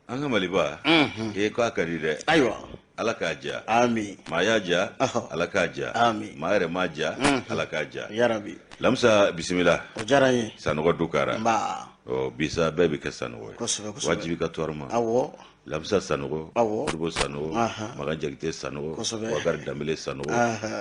An ka Maliba, e ko a ka di dɛ. Ayiwa. Ala k'a diya. Amin. Maa y'a diya. Ala k'a diya. Amin. Maa yɛrɛ m'a diya. Ala k'a diya. Yarabi. Lamisa bisimila. O diyara n ye. Sanɔgɔ Dukara. Nba. Ɔ bisa bɛɛ bɛ kɛ Sanɔgɔ ye. Kosɛbɛ kosɛbɛ. Wajibi ka tɔɔrɔ ma. Awɔ. Lamisa Sanogo, Awɔ. Modibo Sanogo, Makan Jakite Sanogo, Kosɛbɛ. Bakari Danbele Sanogo,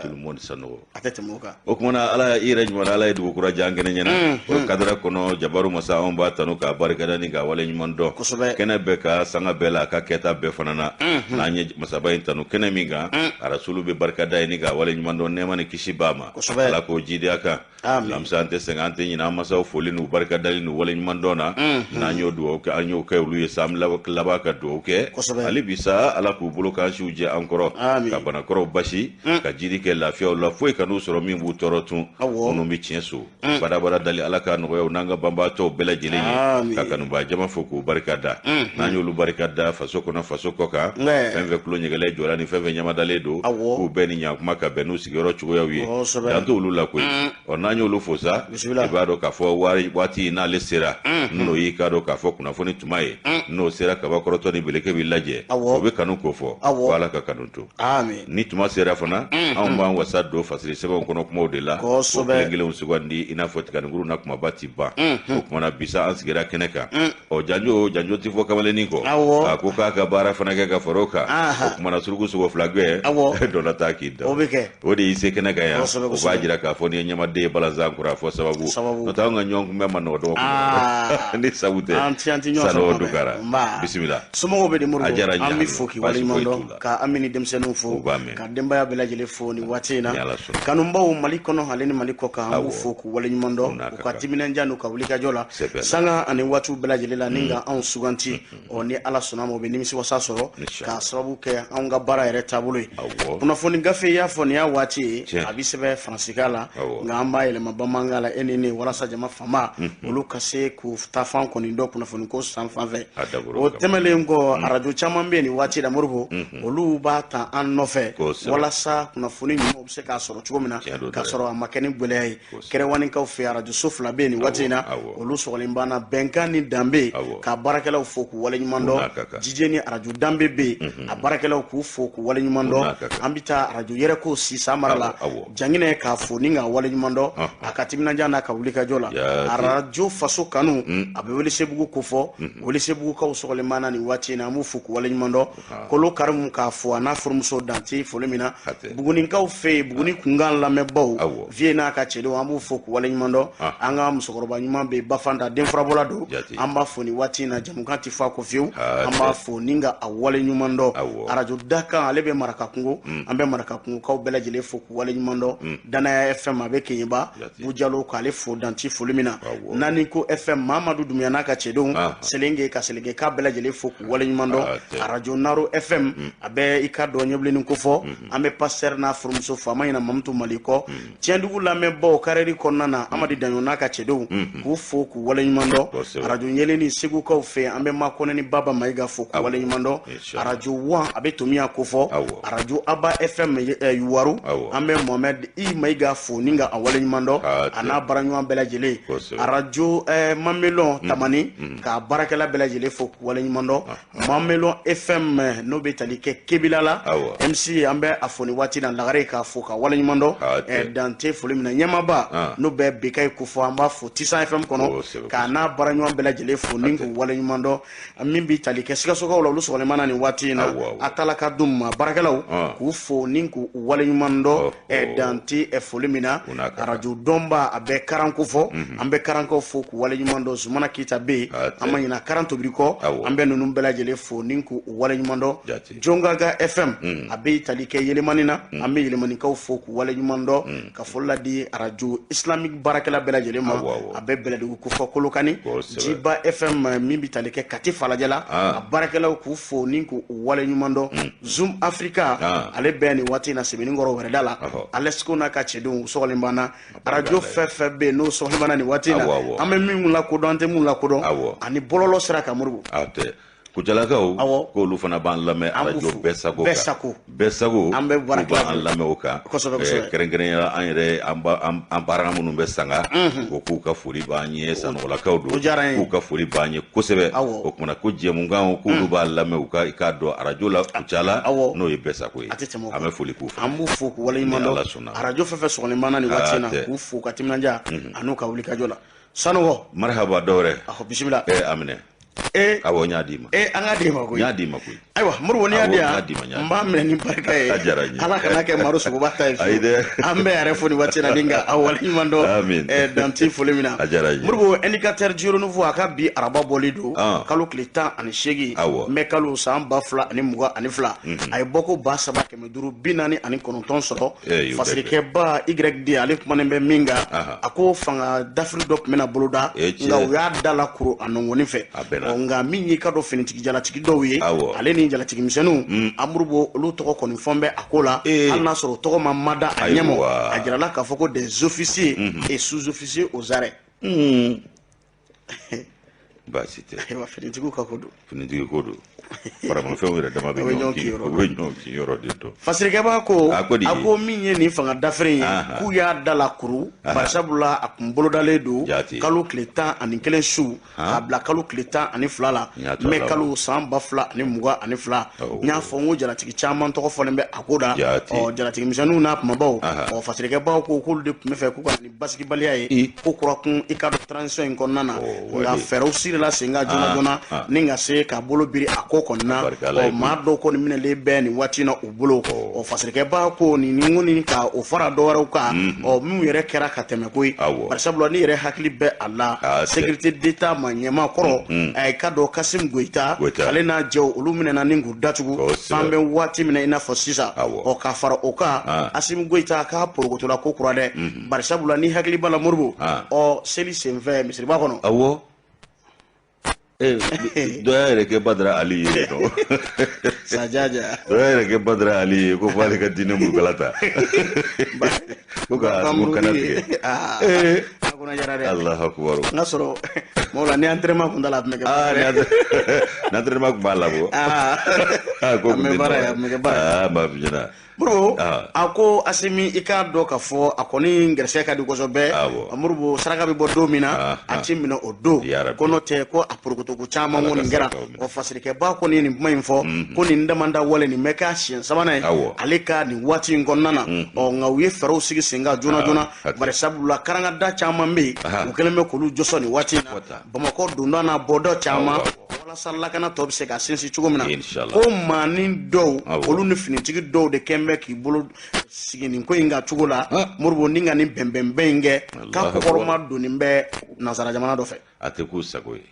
tout le monde Sanogo. A tɛ tɛmɛ o kan. O kumana Ala i yɛrɛ ɲuman Ala ye dugu kura diya an kɛnɛ ɲɛna. O kadara kɔnɔ Jabaru masa anw b'a tanu k'a barikada ni k'a wale ɲuman dɔn. Kosɛbɛ. Kɛnɛ bɛɛ ka sanga bɛɛ la a ka kɛta bɛɛ fana na. N'an ye masaba in tanu kɛnɛ min kan, Arasulu bɛ barikada ye ni k'a wale ɲuman dɔn nɛɛma ni kisi b'a ma. Kosɛbɛ. Ala k'o jidi a kan. Amin. Lamisa an tɛ sɛgɛn an tɛ ɲinɛ an masaw foli n'u barikadali n'u waleɲuman dɔn na. N'an y'o dugawu kɛ an y'o kɛ olu ye sa an laban ka dugawu kɛ. Kosɛbɛ. Hali bi sa Ala k'u bolo k'an siw jɛ an kɔrɔ. Amin. Ka banakɔrɔw basi. Ka jiri kɛ lafiyaw la foyi kan'u sɔrɔ min b'u tɔɔrɔ tun. Awɔ. Minnu bɛ tiɲɛ so. Badabada dali Ala k'a nɔgɔya u n'an ka banbaatɔw bɛɛ lajɛlen ye. Amin. Ka kanubaa jama fo k'u barika da. N'an y'olu barika da faso kɔnɔ faso kɔ kan. Nɛ. Fɛn fɛn tulo ɲɛgɛlɛ jɔra ni fɛn fɛn ɲamadalen don. Awɔ. K'u bɛɛ ni ɲankuma ka bɛn n'u sigiyɔrɔ cogoyaw ye. Kosɛbɛ. Dan t'olu la koyi. Ɔ n'an y'olu fo sa Bisimila. i b'a dɔn k'a fɔ waati n'ale sera n'o y'i k'a dɔn k'a fɔ kunnafoni tuma ye n'o sera kabakɔrɔtɔ ni beleke b'i lajɛ Awɔ. o bɛ kanu ko fɔ Awɔ. ko Ala ka kanu to Amin. ni tuma sera fana anw b'an wasa don fasiri sɛbɛnw kɔnɔ kumaw de la Kosɛbɛ. o kelen kelenw sugandi i n'a fɔ tiganikuru na kumaba ti ban o kumana bisa an sigira kɛnɛ kan ɔ janjo janjo ti fɔ kamalennin kɔ Awɔ. a ko k'a ka baara fana kɛ ka fara o kan Aha. o kumana suruku sogo fila gɛn Awɔ. dɔ la taa k'i da O bɛ kɛ. o de y'i se kɛnɛ kan yan Kosɛbɛ, o b'a kosɛbɛ. jira k'a fɔ n'i ye ɲamaden ye balazan kɔrɔ a fɔ sababu Sababu. n'o tɛ anw ka ɲɔgɔn kunbɛn ma nɔgɔ dɔgɔkun Aa. ni sabu tɛ An ti ɲɔgɔn sɔrɔ Sanogo kuma bɛɛ. Dukara Nba. bisimila Somɔgɔw bɛ di Modibo? A diyara n ye An bɛ Hami. fo k'i Baasi waleɲuman foyi t'u dɔn la. ka Ami ni denmisɛnninw fo U b'a mɛn. ka denbaya bɛɛ lajɛlen fo nin waati in na. Ni Ala sɔnna. Kanubaw Mali kɔnɔ ale ni Mali kɔ kan an b'u Awɔ. fo k'u waleɲuman dɔn U n'a u ka ka kan. timinandiya n'u ka wulikajɔ la Sɛbɛ la. sanga ani waatiw bɛɛ lajɛlen la ni ka anw suganti ɔ ni Ala sɔnna ma u bɛ nimisiwasa sɔrɔ Inshallah. k'a sababu kɛ anw ka baara yɛrɛ taabolo ye. Awɔ. Kunnafoni gafe i y'a fɔ nin y'a waati ye Tiɲɛ. a bɛ sɛbɛn faransikan la Awɔ. nka an b'a yɛlɛma bamanankan la e ni ne walasa jama fanba olu ka se k'u taafan kɔni dɔn kunnafoni ko san fan fɛ. A dabɔra O o kama. tɛmɛnen kɔ arajo caman bɛ yen nin waati la Modibo olu b'a ta an nɔfɛ Kosɛbɛ. walasa kunnafoni ɲumanw bɛ se k'a sɔrɔ cogo min na Tiɲɛ don k'a dɛ. sɔrɔ a ma kɛ ni gɛlɛya ye. Kosɛbɛ. Kɛrɛwanikaw fɛ arajo so fila bɛ yen nin waati in na Awɔ. olu sɔgɔlen banna bɛnkan ni danbe Awɔ. ka baarakɛlaw fo k'u waleɲuman U dɔn n'a ka kan. jije ni arajo danbe bɛ yen a baarakɛlaw k'u fo k'u waleɲuman U dɔn n'a ka kan. an bɛ taa arajo yɛrɛko sisan mara la Awɔ, awɔ. Janginɛ k'a fo ni k'a waleɲuman dɔn Ɔhɔn. a ka timinandiya n'a ka wulikajɔ la Jaati. arajo faso kanu a bɛ Welesebugu kofɔ Welesebugukaw sɔgɔlen banna nin waati in na an b'u fo k'u waleɲuman dɔn Kolo Karimu k'a fo a n'a furumuso dante foli min na Hatɛ. Bugunikaw fɛ yen Buguni kunkan lamɛnbaw Awɔ. vie n'a ka cɛdenw an b'u fo k'u waleɲuman dɔn an ka musokɔrɔba ɲuman bɛ yen Bafanta denfurabɔla don Jaati. an b'a fo nin waati in na jamukan tɛ fɔ a kɔ fiyewu Hatɛ. an b'a fo ni ka a waleɲuman dɔn Awɔ. arajo dakan ale bɛ Marakakungo an bɛ Marakakungokaw bɛɛ lajɛlen fo k'u waleɲuman dɔn Danaya FM a bɛ Keɲeba Jaati. Bujalo k'ale fo danti foli min na Awɔ. Naani ko FM Mamadu Dumbuya n'a ka cɛdenw Aha. Selenge ka Selenge k'a bɛɛ lajɛlen fo k'u waleɲuman dɔn Hatɛ. arajo Naro FM a bɛ i ka dɔn ɲɛbilenni ko fɔ an bɛ pasteur n'a furumuso fo a ma ɲina Mamutu Mali kɔ Tiɲɛdugu lamɛnbaw karɛri kɔnɔna na Amadi Daɲɔ n'a ka cɛdenw k'u fo k'u waleɲuman dɔn Kosɛbɛ. arajo ɲɛlen Segukaw fɛ yen an bɛ Makɔnɛ ni Baba Mayiga fo k'u Awɔ. waleɲuman dɔn Inshallah. arajo Wan a bɛ Tomiya ko fɔ Awɔ. arajo Aba FM Yuwaru Awɔ. an bɛ Mohamed I Mayiga fo ni ka a waleɲuman dɔn Hatɛ. a n'a baaraɲɔgɔn bɛɛ lajɛlen Kosɛbɛ. arajo Mamelɔn Tamani k'a baarakɛla bɛɛ lajɛlen fo k'u waleɲuman dɔn Mamelɔn FM n'o bɛ tali kɛ Kebila la Awɔ. MC an bɛ a fo nin waati na Lagare k'a fo ka waleɲuman dɔn Hatɛ. dante foli min na ɲɛmaaba Ah. n'o bɛ Bekayi ko fɔ an b'a fo Tisan FM kɔnɔ Kosɛbɛ, k'a n'a baaraɲɔgɔn bɛɛ lajɛlen fo ni k'u waleɲuman dɔn min bɛ tali kɛ Sikasokaw la olu sɔgɔlen b'an na nin waati in na Awɔ, awɔ. a talaka dun ma baarakɛlaw Ah. k'u fo ni k'u waleɲuman dɔn Ɔhɔ. dante foli min na U n'a ka kan. arajo dɔnba a bɛ karanko fɔ an bɛ karankaw fo k'u waleɲuman dɔn Zumana Keyita bɛ yen Hatɛ. an ma ɲina karan tobiri kɔ Awɔ. an bɛ ninnu bɛɛ lajɛlen fo ni k'u waleɲuman dɔn Jate. Jongaga FM a bɛ tali kɛ Yelemani na an bɛ Yelemanikaw fo k'u waleɲuman dɔn ka foli ladi arajo islamique baarakɛla bɛɛ lajɛlen ma Awɔ, awɔ. a bɛ Bɛlɛdugu kofɔ Kolokani Kosɛbɛ. Jiba FM min bɛ tali kɛ Kati Falajɛ la Ah. a baarakɛlaw k'u fo ni k'u waleɲuman dɔn Zoom Africa Ah. ale bɛ nin waati in na Sebeninkɔrɔ wɛrɛda la Ɔhɔ. Alesco n'a ka cɛdenw sɔgɔlen b'an na arajo fɛn fɛn bɛ yen n'o sɔgɔlen b'an na nin waati in na Awɔ, awɔ. an bɛ min lakodɔn an tɛ mun lakodɔn Awɔ. ani bɔlɔlɔ sira kan Modibo Hatɛ. Kucalakaw k'olu fana b'an lamɛn arajo Bɛɛ Sago Bɛɛ Sago Bɛɛ Sago an bɛ baara b'an lamɛn o kan kosɛbɛ kosɛbɛ kɛrɛnkɛrɛnnenya la an yɛrɛ an baara minnu bɛ Sanga o k'u ka foli b'an ye Sanɔgɔlakaw don k'u ka foli b'an ye kosɛbɛ o kumana ko jɛmukan k'olu b'a lamɛn u ka i k'a dɔn arajo la Kucala n'o ye Bɛɛ Sago ye an bɛ foli k'u fɛ an b'u fo k'u waleɲuman dɔn arajo fɛn fɛn sɔgɔlen b'an na nin waati in na k'u fo ka timinandiya an'u ka wulikajɔ la Sanɔgɔ marhaba dɔwɛrɛ bisimila a minɛ awɔ n y'a d'i ma an k'a d'i ma koyi n y'a d'i ma koyi ayiwa Moribo n'i y'a di yan n b'a minɛ ni barika ye a diyara n ye Ala kana kɛ maro sogoba ta ye ayi dɛ an bɛ yɛrɛ fo nin waati in na ni ka a waleɲuman dɔn dan tɛ foli min na a diyara n ye Moribo Indicateur du Renouveau a ka bi araba bɔli don kalo tile 18 mɛ kalo san 2022 a ye bɔko 3549 sɔrɔ fasirikɛba YD ale kumanen bɛ min kan a ko fanga dafiri dɔ tun bɛna boloda nka u y'a da la kuru a nɔngɔni fɛ nka min y'i ka dɔn finitigi jalatigi dɔw ye ale ni jalatigi misɛnninw a Moribo olu tɔgɔ kɔni fɔn bɛ a ko la hali n'a sɔrɔ o tɔgɔ ma mada a ɲɛmɔ a jirala k'a fɔ ko des officiers et sous-officiers aux arrêts Baasi tɛ. Ayiwa finitigiw ka ko don. Finitigi ko don. Faramafɛnw yɛrɛ dama bɛ ɲɔgɔn kin u bɛ ɲɔgɔn kin yɔrɔ de dɔn. Fasirikɛba ko a ko min ye nin fanga dafiri in ye k'u y'a da la kuru barisabula a kun bolodalen don kalo tile 11 su k'a bila kalo tile 12 la mɛ kalo san 2022 n y'a fɔ n ko jalatigi caman tɔgɔ fɔlen bɛ a ko da ɔ jalatigi misɛnninw n'a kumabaw ɔ fasirikɛbaw ko k'olu de tun bɛ fɛ k'u ka na ni basigibaliya ye ko kura kun i ka dɔn transition in kɔnɔna na nka fɛɛrɛw sirila sen kan joona joona ni ka se ka bolo biri a ko kɔni na ɔ maa dɔw kɔni minɛlen bɛ nin waati in na u bolo ɔ fasirikɛba ko nin ni kɔni ka o fara dɔwɛrɛw kan ɔ minnu yɛrɛ kɛra ka tɛmɛ koyi barisabula ni yɛrɛ hakili bɛ a la sécurité d'État ma ɲɛmaa kɔrɔ a ka dɔn Kasim Goyita ale n'a jɛw olu minɛna ni k'u datugu an bɛ waati min na i n'a fɔ sisan ɔ ka fara o kan Asimi Goyita k'a porokotola ko kura dɛ barisabula ni hakili b'a la Moribo ɔ seli senfɛ misiriba kɔnɔ awɔ dɔ y'a yɛrɛ kɛ Badara Ali ye nɔ sajaja dɔ y'a yɛrɛ kɛ Badara Ali ye ko f'ale ka diinɛ murukala ta ko ka ko kana tigɛ a kɔnɔ jara dɛ Alahu akubaru n'a sɔrɔ mɔgɔ la ni entraînement kun t'a la a tun bɛ kɛ ni entraînement kun b'a labɔ ko kun tɛ baara ye a tun bɛ kɛ baara ye n b'a f'i ɲɛna Moribo a ko Asimi i k'a dɔn k'a fɔ a kɔni gɛrɛsɛgɛ ka di kosɛbɛ Moribo saraka bɛ bɔ don min na a ti minɛ o don ko n'o tɛ ko a porokotoko caman kɔni kɛra ɔ fasirikɛba kɔni ye nin kuma in fɔ ko nin damanda wale nin bɛ k'a siɲɛ sabanan ye ale ka nin waati in kɔnɔna na ɔ nka u ye fɛɛrɛw sigi sen kan joona joona bari sabula karangada caman bɛ yen u kɛlen bɛ k'olu jɔsɔ nin waati in na Bamakɔ donda n'a bɔda caman walasa lakana tɔ bɛ se ka sinsin cogo min na ko maanin dɔw olu ni finitigi dɔw de kɛn bɛ k'i bolo sigi nin ko in kan cogo la Moribo ni ka nin bɛnbɛnbɛn in kɛ k'a kɔkɔrɔma donnen bɛ nansara jamana dɔ fɛ a tɛ k'u sago ye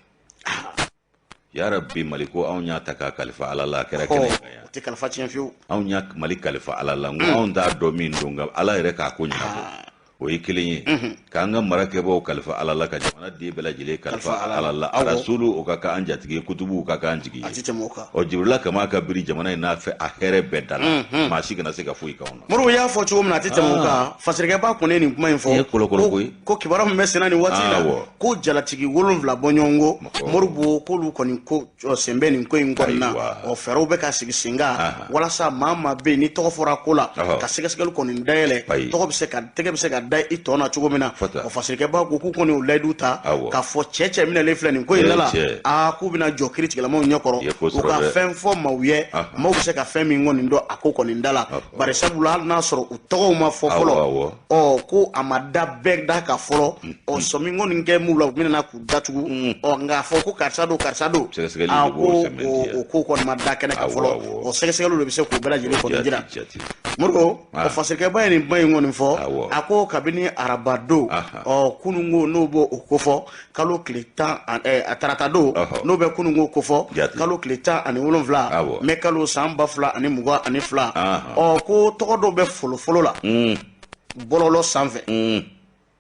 yarabi Mali ko anw y'a ta k'a kalifa Ala la a kɛra kɛnɛ kan yan o tɛ kalifa tiɲɛ fiyewu anw y'a Mali kalifa Ala la n ko anw t'a dɔn min don nka Ala yɛrɛ k'a ko ɲɛnabɔ o ye kelen ye k'an ka mara kɛbaaw kalifa Ala la ka jamana den bɛɛ lajɛlen kalifa Ala la arasulu o ka k'an jatigi ye kutubuw ka k'an jigi ye ɔ Jibirila kama ka biri jamana in n'a fɛ a hɛrɛ bɛɛ da la maa si kana se ka foyi k'anw na Moribo y'a fɔ cogo min na a tɛ tɛmɛ o kan fasirikɛba kɔni ye nin kuma in fɔ kɔlɔkɔlɔ koyi ko kibaruya min bɛ senna nin waati in na ko jalatigi 7 bɔɲɔgɔnko Moribo k'olu kɔni ko sen bɛ nin ko in kɔni na ɔ fɛɛrɛw bɛ ka sigi sen kan walasa maa maa bɛ yen ni tɔgɔ fɔra ko la ka sɛgɛsɛgɛli kɔni dayɛlɛ tɔgɔ bɛ se ka tɛgɛ bɛ se ka da i tɔ na cogo min na ɔ fasirikɛba ko k'u kɔni y'o layidu ta k'a fɔ cɛ cɛ minɛlen filɛ nin ko in da la aa k'u bɛna jɔ kiiritigɛlamaw ɲɛkɔrɔ u ka fɛn fɔ maaw ye maaw bɛ se ka fɛn min kɔni dɔn a ko kɔni da la bari sabula hali n'a sɔrɔ u tɔgɔw ma fɔ fɔlɔ ɔ ko a ma da bɛɛ da kan fɔlɔ ɔ sɔmi kɔni kɛ m'u la u bɛna k'u datugu ɔ nka a fɔ ko karisa don karisa don a ko o ko kɔni ma da kɛnɛ kan fɔlɔ ɔ sɛgɛsɛgɛliw de bɛ se k'o bɛɛ lajɛlen kɔni jira Moribo ɔ fasirikɛba ye nin kuma in kɔni fɔ a ko kabini araba don ɔ kununko n'o b'o kofɔ kalo tile 10 a tarata don n'o bɛ kununko kofɔ kalo tile 17 mɛ kalo san 2022 ɔ ko tɔgɔ dɔw bɛ folofolo la bɔlɔlɔ sanfɛ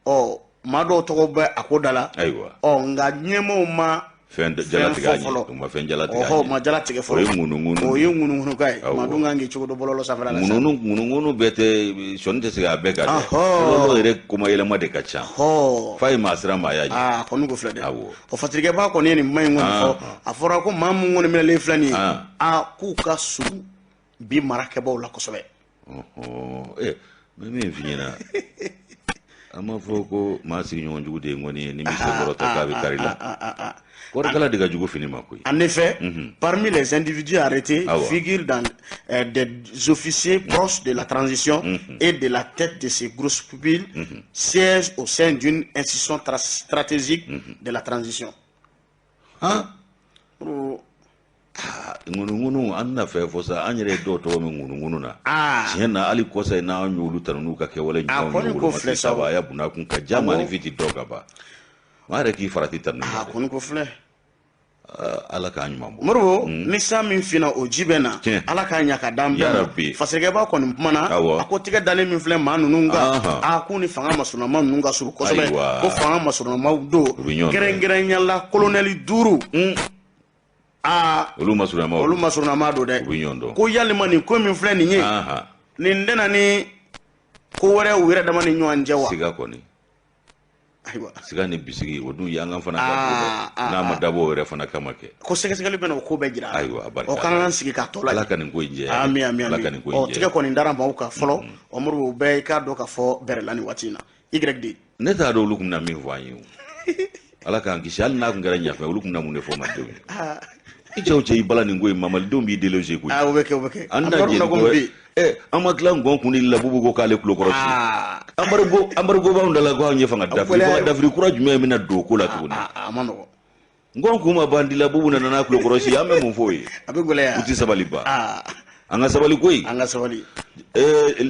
ɔ maa dɔw tɔgɔ bɛ a ko da la ɔ nka ɲɛmaaw ma Fɛn jalatigɛ fɔlɔ, u ma fɛn jalatigɛ. Ɔhɔ, ma jalatigɛ fɔlɔ. O ye ŋunuŋunu. O ye ŋunuŋunukan ye. Maa dun kan k'i cogo dɔn bɔlɔlɔ sanfɛla la. Ŋununu ŋunuŋunu bɛɛ tɛ, sɔni tɛ se a bɛɛ kan dɛ. Bɔlɔlɔ yɛrɛ komayɛlɛma de ka ca. F'a ye maa siran maaya ɲɛ. Aa, a kɔni ko filɛ dɛ. O fatirikɛba kɔni ye nin kuma in kɔni fɔ. A fɔra ko maa mun kɔni minɛlen filɛ nin ye, aa, k'u ka surun bi marakɛbaw la kosɛbɛ. Ɔhɔn, n bɛ min f'i ɲɛna, an b'a fɔ ko maa sigiɲɔgɔn jugu de ye ŋɔni ye, ni min sen kɔrɔtɔ k'a bɛ kari la. Kɔrikala de ka jugu fini ma koyi. En effet, parmi les individus arrêtés figurent des officiers proches de la transition et de la tête de ces groupuscules siègent au sein d'une institution stratégique de la transition. Han? Ŋunuŋunu, an tɛna fɛn fɔ sa, an yɛrɛ ye dɔw tɔgɔ mɛn ŋunuŋunu na. Tiɲɛ na, hali kɔsa in na, an y'olu tanu n'u ka kɛwale ɲumanw ye, wolomasi saba a y'a bunna kun ka ja maaninfin ti dɔw ka ban. Maa yɛrɛ k'i farati tanu. A kɔni ko filɛ. Ala k'a ɲuman bɔ. Moribo, ni san min finna, o ji bɛ na. Ala k'a ɲa ka d'an bɛɛ ma. Fasirikɛba kɔni kumana, a ko tigɛ dalen min filɛ maa ninnu kan, a k'u ni fanga masurunama ninnu ka surun kosɛbɛ. Ko fanga masurunamaw don, kɛrɛnkɛrɛnya la kolonɛli 5. Aa, olu masurunama, olu masurunama don dɛ. U bɛ ɲɔgɔn dɔn. Ko yalima nin ko min filɛ nin ye, nin tɛna ni ko wɛrɛ u yɛrɛ dama ni ɲɔgɔn cɛ wa? Siga kɔni. Ayiwa. Siga ni bisigi, o dun y'an ka fana ka ko dɛ. N'a ma dabɔ o yɛrɛ fana kama kɛ. Ko sɛgɛsɛgɛli bɛna o ko bɛɛ jira. Ayiwa, a barika. O k'an k'an sigi k'a tɔ lajɛ. Ala ka nin ko in jɛ. Ami, ami, ami. Ala ka nin ko in jɛ. Ɔ, tigɛ kɔni dara maaw kan fɔlɔ. O Moribo, bɛɛ i k'a dɔn k'a fɔ bɛrɛ la nin waati in na. YD. Ne t'a dɔn olu tun bɛna min fɔ an ye o. Ala k'an kisi, hali n'a tun kɛra ɲafɛ, olu tun bɛna mun de fɔ malidenw ye? I cɛw cɛ i bala nin ko in ma, malidenw b'i déloger koyi. O bɛ kɛ, o bɛ kɛ. An tɛna jɛn ni ko ye. An ma tila ngɔn kun la, Bubu ko k'ale tulo kɔrɔ ci. Embargo b'anw da la ko anw ye fanga dafiri. Fanga dafiri kura jumɛn bɛna don o ko la tuguni? A ma nɔgɔn. Ngɔn kun ma ban di la, Bubu nana n'a tulo kɔrɔ ci, an bɛ mun fɔ o ye? A bɛ gɛlɛya. U tɛ sabali ba. An ka sabali koyi. An ka sabali.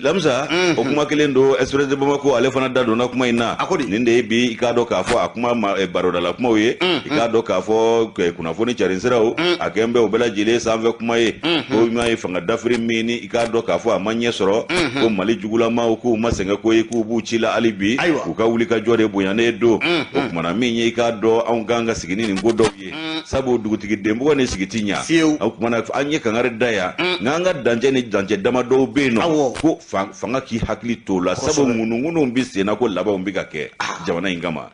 Lamisa, o kuma kelen don, Express de Bamako ale fana da donna kuma in na. Nin de ye bi i k'a dɔn k'a fɔ a kuma barodala kumaw ye. I k'a dɔn k'a fɔ kunnafoni carinsiraw, a kɛn bɛ o bɛɛ lajɛlen sanfɛ kuma ye. Ko ma ye fanga dafiri min ni i k'a dɔn k'a fɔ a ma ɲɛ sɔrɔ, ko Mali jugulamaw k'u ma sɛgɛn ko ye, k'u b'u ci la hali bi, u ka wulikajɔ de bonyanen don. O kumana min ye, i k'a dɔn anw kan ka sigi ni nin ko dɔw ye. Sabu dugutigi denbɔgɔ ni sigi ti ɲa. O kumana an ye kangari da yan, nka an ka dancɛ ni dancɛ damadɔw bɛ yen nɔ, ko fanga k'i hakili t'o la, sabu ŋunuŋunu bɛ sen na ko labanw bɛ ka kɛ jamana in kama.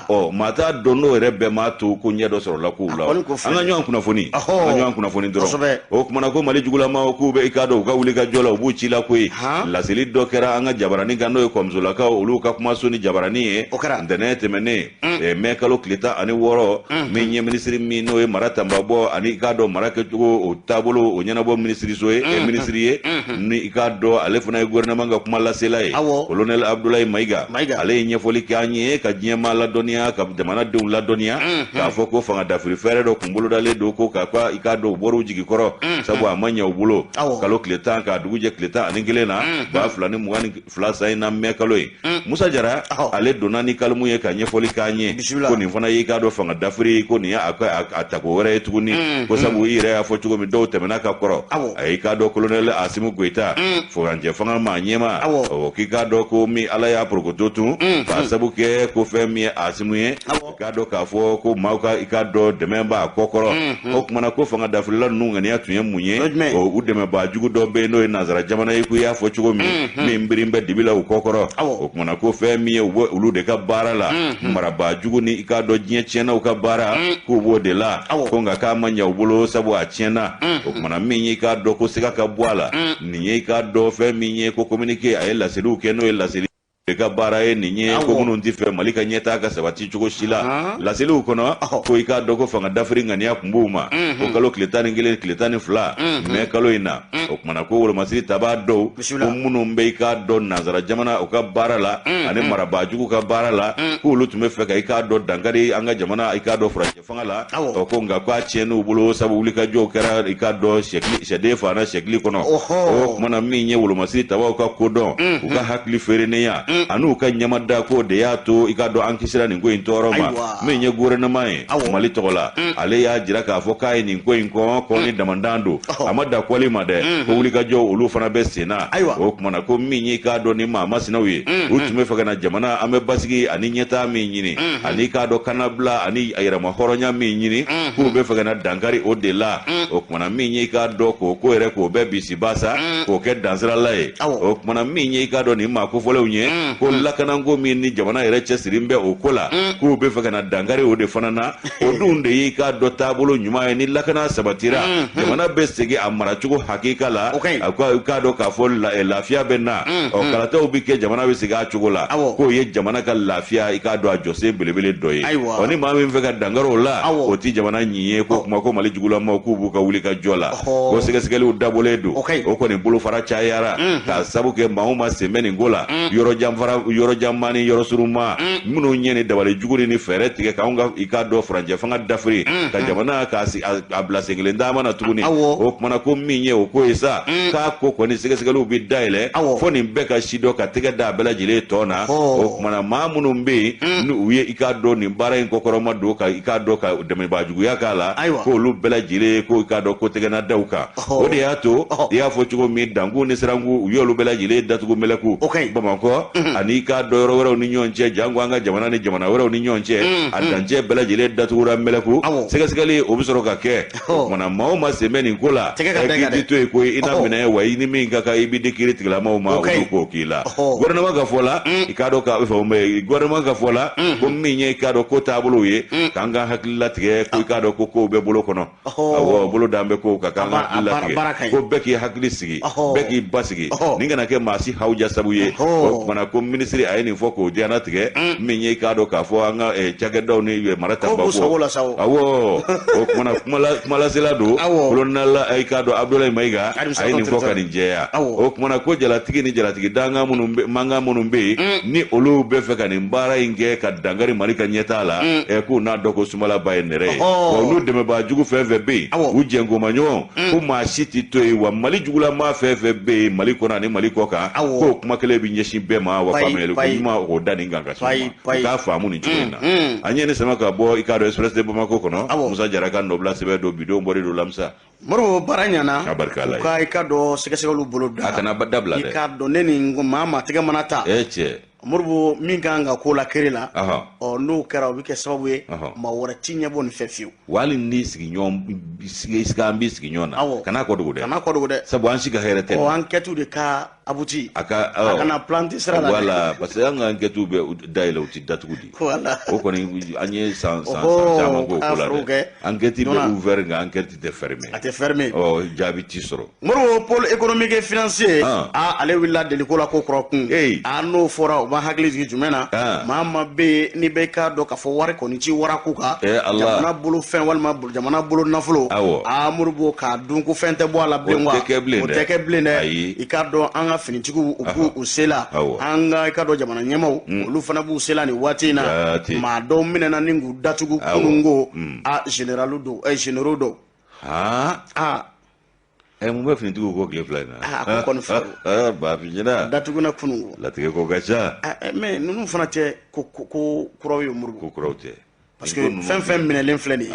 Ɔ, maa t'a dɔn n'o yɛrɛ bɛɛ m'a to ko ɲɛ dɔ sɔrɔla kow la. An ka ɲɔgɔn kunnafoni, an ka ɲɔgɔn kunnafoni dɔrɔn. O kumana ko Mali jugulamaw k'u bɛ i k'a dɔn u ka wuli ka jɔ la, u b'u ci la koyi. Laseli dɔ kɛra an ka jabaranin kan, n'o ye kɔmusolakaw olu ka kumaso ni jabaranin ye. Ntɛnɛn tɛmɛnen, mɛ kalo tile 16, min ye minisiri min n'o ye mara tanbabɔ ani i k'a dɔn mara kɛcogo o taabolo o ɲɛnabɔ minisiriso ye, minisiri ye, ni i k'a dɔn ale fana ye gouvernement ka kuma lasela ye, colonel Abdoulaye Maïga, ale ye ɲɛfɔli kɛ an ye ka diɲɛmaa ladɔnniya, ka jamanadenw ladɔnniya, k'a fɔ ko fanga dafiri fɛɛrɛ dɔ kun bolodalen don, ko k'a i k'a dɔn u bɔra u jigi kɔrɔ, sabu a ma ɲɛ u bolo. Kalo tile 10 k'a dugu jɛ tile 11 na, 2022 san in na, mɛ kalo ye. Musa Jara ale donna ni kalimu ye ka ɲɛfɔli k'an ye, ko nin fana y'i k'a dɔn fanga dafiri, ko nin ye a tako wɛrɛ ye tuguni, ko sabu i yɛrɛ y'a fɔ cogo min, dɔw tɛmɛna ka kɔrɔ. A y'i k'a dɔn colonel Assimi Goïta, furancɛ fanga maa ɲɛmaa, k'i k'a dɔn ko min Ala y'a porokoto tun, k'a sabu kɛ ko fɛn min ye Assimi ye, i k'a dɔn k'a fɔ ko maaw ka i k'a dɔn dɛmɛ b'a kɔ kɔrɔ. O kumana ko fanga dafirila ninnu ŋaniya tun ye mun ye? U dɛmɛbaa jugu dɔ bɛ yen, n'o ye nansara jamana ye, ko i y'a fɔ cogo min, min birin bɛ dibi la u kɔ kɔrɔ. O kumana ko fɛn min ye, u bɛ olu de ka baara la, marabaa jugu ni i k'a dɔn diɲɛ tiɲɛnaw ka baara, k'u b'o de la, ko nka k'a ma ɲɛ u bolo, sabu a tiɲɛna. O kumana min ye, i k'a dɔn ko siga ka bɔ a la, nin ye i k'a dɔn fɛn min ye, ko communiqué a ye laseliw kɛ, n'o ye laseli de ka baara ye nin ye, ko minnu tɛ fɛ Mali ka ɲɛtaa ka sabati cogo si la. Laseliw kɔnɔ, ko i k'a dɔn ko fanga dafiri ŋaniya kun b'u ma, ko kalo tile 11 tile 12 mɛ kalo in na. O kumana ko wolomasiri tabaa dɔw, ko minnu bɛ i k'a dɔn nansara jamana u ka baara la ani marabaajugu ka baara la, k'olu tun bɛ fɛ ka i k'a dɔn dankari an ka jamana i k'a dɔn furancɛ fanga la. Ɔ, ko nka k'a tiɲɛn'u bolo, sabu wulikajɔw kɛra i k'a dɔn sɛden faana sɛkili kɔnɔ. O kumana min ye wolomasiri tabaw ka kodɔn, u ka hakili feerenenya an'u ka ɲamada, ko de y'a to i k'a dɔn an kisira nin ko in tɔɔrɔ ma. Min ye gouvernement ye Mali tɔgɔ la, ale y'a jira k'a fɔ k'a ye nin ko in kɔn ni damandan don, a ma da kɔli ma dɛ. Ko wulikajɔ olu fana bɛ sen na. Ayiwa. O tuma na ko min y'i k'a dɔn ni maa masinaw ye, u tun bɛ fɛ ka na jamana an bɛ basigi ani ɲɛtaa min ɲini, ani k'a dɔn kannabila ani yɛrɛma hɔrɔnya min ɲini, k'u bɛ fɛ ka na dankari o de la. O tuma na min y'i k'a dɔn k'o ko yɛrɛ k'o bɛɛ bisibasa, k'o kɛ dansirala ye. O tuma na min y'i k'a dɔn nin maa kofɔlenw ye, ko lakanako min ni jamana yɛrɛ cɛsiri bɛ o ko la, k'u bɛ fɛ ka na dankari o de fana na. O dun de y'i k'a dɔn taabolo ɲuman ye. Ni lakana sabatira, jamana bɛ segin a maracogo hakika la. O ka ɲi. A ko i k'a dɔn k'a fɔ lafiya bɛ na, ɔ kalataw bɛ kɛ, jamana bɛ segin a cogo la. K'o ye jamana ka lafiya, i k'a dɔn, a jɔsen belebele dɔ ye. Ɔ ni maa min fɛ ka dankari o la, o ti jamana ɲin ye. Ko kuma ko Mali jugulamaw k'u b'u ka wuli ka jɔ la, ko sɛgɛsɛgɛliw dabɔlen don. O ka ɲi. O kɔni bolofara cayara k'a sabu kɛ maa o maa sen bɛ nin ko la, yɔrɔ janfara, yɔrɔ janma ni yɔrɔ surunma, minnu ɲɛ ni dabali jugu ni fɛɛrɛ tigɛ k'anw ka, i k'a dɔn, furancɛ fanga dafiri ka jamana k'a a bila sen kelen taama na tuguni. O kumana ko min ye o ko ye sa, k'a ko kɔni sɛgɛsɛgɛliw bɛ dayɛlɛ fo nin bɛɛ ka si dɔn ka tɛgɛ da a bɛɛ lajɛlen tɔ na. O kumana maa minnu bɛ yen ni u ye, i k'a dɔn, nin baara in kɔkɔrɔma don ka, i k'a dɔn, ka dɛmɛbaajuguya k'a la, k'olu bɛɛ lajɛlen ko, i k'a dɔn, ko tɛgɛna da u kan. O de y'a to i y'a fɔ cogo min, dankun ni sirankun, u y'olu bɛɛ lajɛlen datugu mɛlɛku Bamakɔ ani, i k'a dɔn, yɔrɔ wɛrɛw ni ɲɔgɔn cɛ, janko an ka jamana ni jamana wɛrɛw ni ɲɔgɔn cɛ, a dancɛ bɛɛ lajɛlen datugura mɛlɛku. Sɛgɛsɛgɛli o bɛ sɔrɔ ka kɛ. O kumana maa o maa sen bɛ nin ko la, Tɛgɛ ka da i kan k'i dɛ. ti to yen ko i na minɛ wa, i ni min ka kan, i bɛ di kiiri tigilamaw ma, olu k'o k'i la. Gouvernement ka fɔ la, i k'a dɔn k'a fɔ, gouvernement ka fɔ la, ko min ye, i k'a dɔn, ko taabolow ye k'an ka hakili latigɛ, ko i k'a dɔn ko kow bɛ bolo kɔnɔ. Awɔ, bolo d'an bɛ kow kan k'an ka hakili latigɛ, ko bɛɛ k'i hakili sigi, bɛɛ k'i basigi, nin kana kɛ maa si hawuja sabu ye. O kumana ko minisiri a ye nin fɔ k'o diɲɛnatigɛ min ye, i k'a dɔn k'a fɔ an ka cakɛdaw ni mara Ko b'u sago la sa o. Awɔ, o kumana kumalasela don, colonel, i k'a dɔn, Abdoulaye Mayiga, a ye nin fɔ ka nin jɛya. O kumana ko jalatigi ni jalatigi dankan minnu bɛ, mankan minnu bɛ yen, ni olu bɛ fɛ ka nin baara in kɛ ka dankari Mali ka ɲɛtaa la, k'u n'a dɔn ko sumala ba ye nɛrɛ ye. Wa olu dɛmɛbaa jugu fɛn fɛn bɛ yen, u jɛnkomaɲɔgɔn, ko maa si tɛ to yen. Wa Mali jugulamaa fɛn fɛn bɛ yen Mali kɔnɔ ani Mali kɔ kan, k'o kuma kelen bɛ ɲɛsin bɛɛ ma. Wa faamuyali ko ɲuman o da nin kan ka s'u ma, u k'a faamu nin cogo in na. An ye nin sama ka bɔ, i k'a dɔn, Express de Bamako kɔnɔ, Musa Jara ka nɔbila sɛbɛn don, bidon bɔri don lamisa. Moribo, baara ɲɛna. A barika Ala ye. U ka, i ka dɔn, sɛgɛsɛgɛliw bolo da. A kana dabila I dɛ. k'a dɔn, ne ni maa maa tɛgɛ mana ta. E cɛ. Moribo, min kan ka ko la kiri la, ɔ n'o kɛra, o bɛ kɛ sababu ye maa wɛrɛ ti ɲɛbɔ nin fɛ fiyewu. Wa hali ni sigiɲɔgɔn sigi an b'i sigiɲɔgɔn na, kana kɔ dogo dɛ. Kana kɔ dogo dɛ. Sabu an si ka hɛrɛ tɛ. Ɔ enquête de ka abouti. A ka a kana planter sira la dɛ. Voilà, parce que an ka enquête bɛ dayɛlɛ, u ti datugu di. O kɔni an ye san san san caman k'o ko la dɛ. Enquête bɛ ouvert nka enquête tɛ fermé. A tɛ fermé. Ɔ jaabi ti sɔrɔ. Moribo, pôle économique et financier, a ale wulila deliko la ko kura kun. A n'o fɔra, o b'an hakili jigin jumɛn na? Maa maa bɛ yen n'i bɛ k'a dɔn k'a fɔ wari kɔni ci warako kan, jamana bolo fɛn walima jamana bolo nafolo, a Moribo, k'a dun ko fɛn tɛ bɔ a la bilen wa? O tɛ kɛ bilen dɛ. O tɛ kɛ bilen dɛ. I k'a dɔn an ka finitigiw, u b'u u se la, an ka, i k'a dɔn, jamana ɲɛmaaw, olu fana b'u se la nin waati in na. Maa dɔw minɛna ni k'u datugu kununko, a général dɔw, généraux dɔw. Aa, mun bɛ finitigiw ko tile 2 in na? A ko kɔni fɛ. Bafi ɲɛna. Datuguna kununko. Latigɛ ko ka ca. Mais ninnu fana tɛ ko ko kuraw ye, Moribo. Ko kuraw tɛ. Parce que fɛn fɛn minɛlen filɛ nin ye.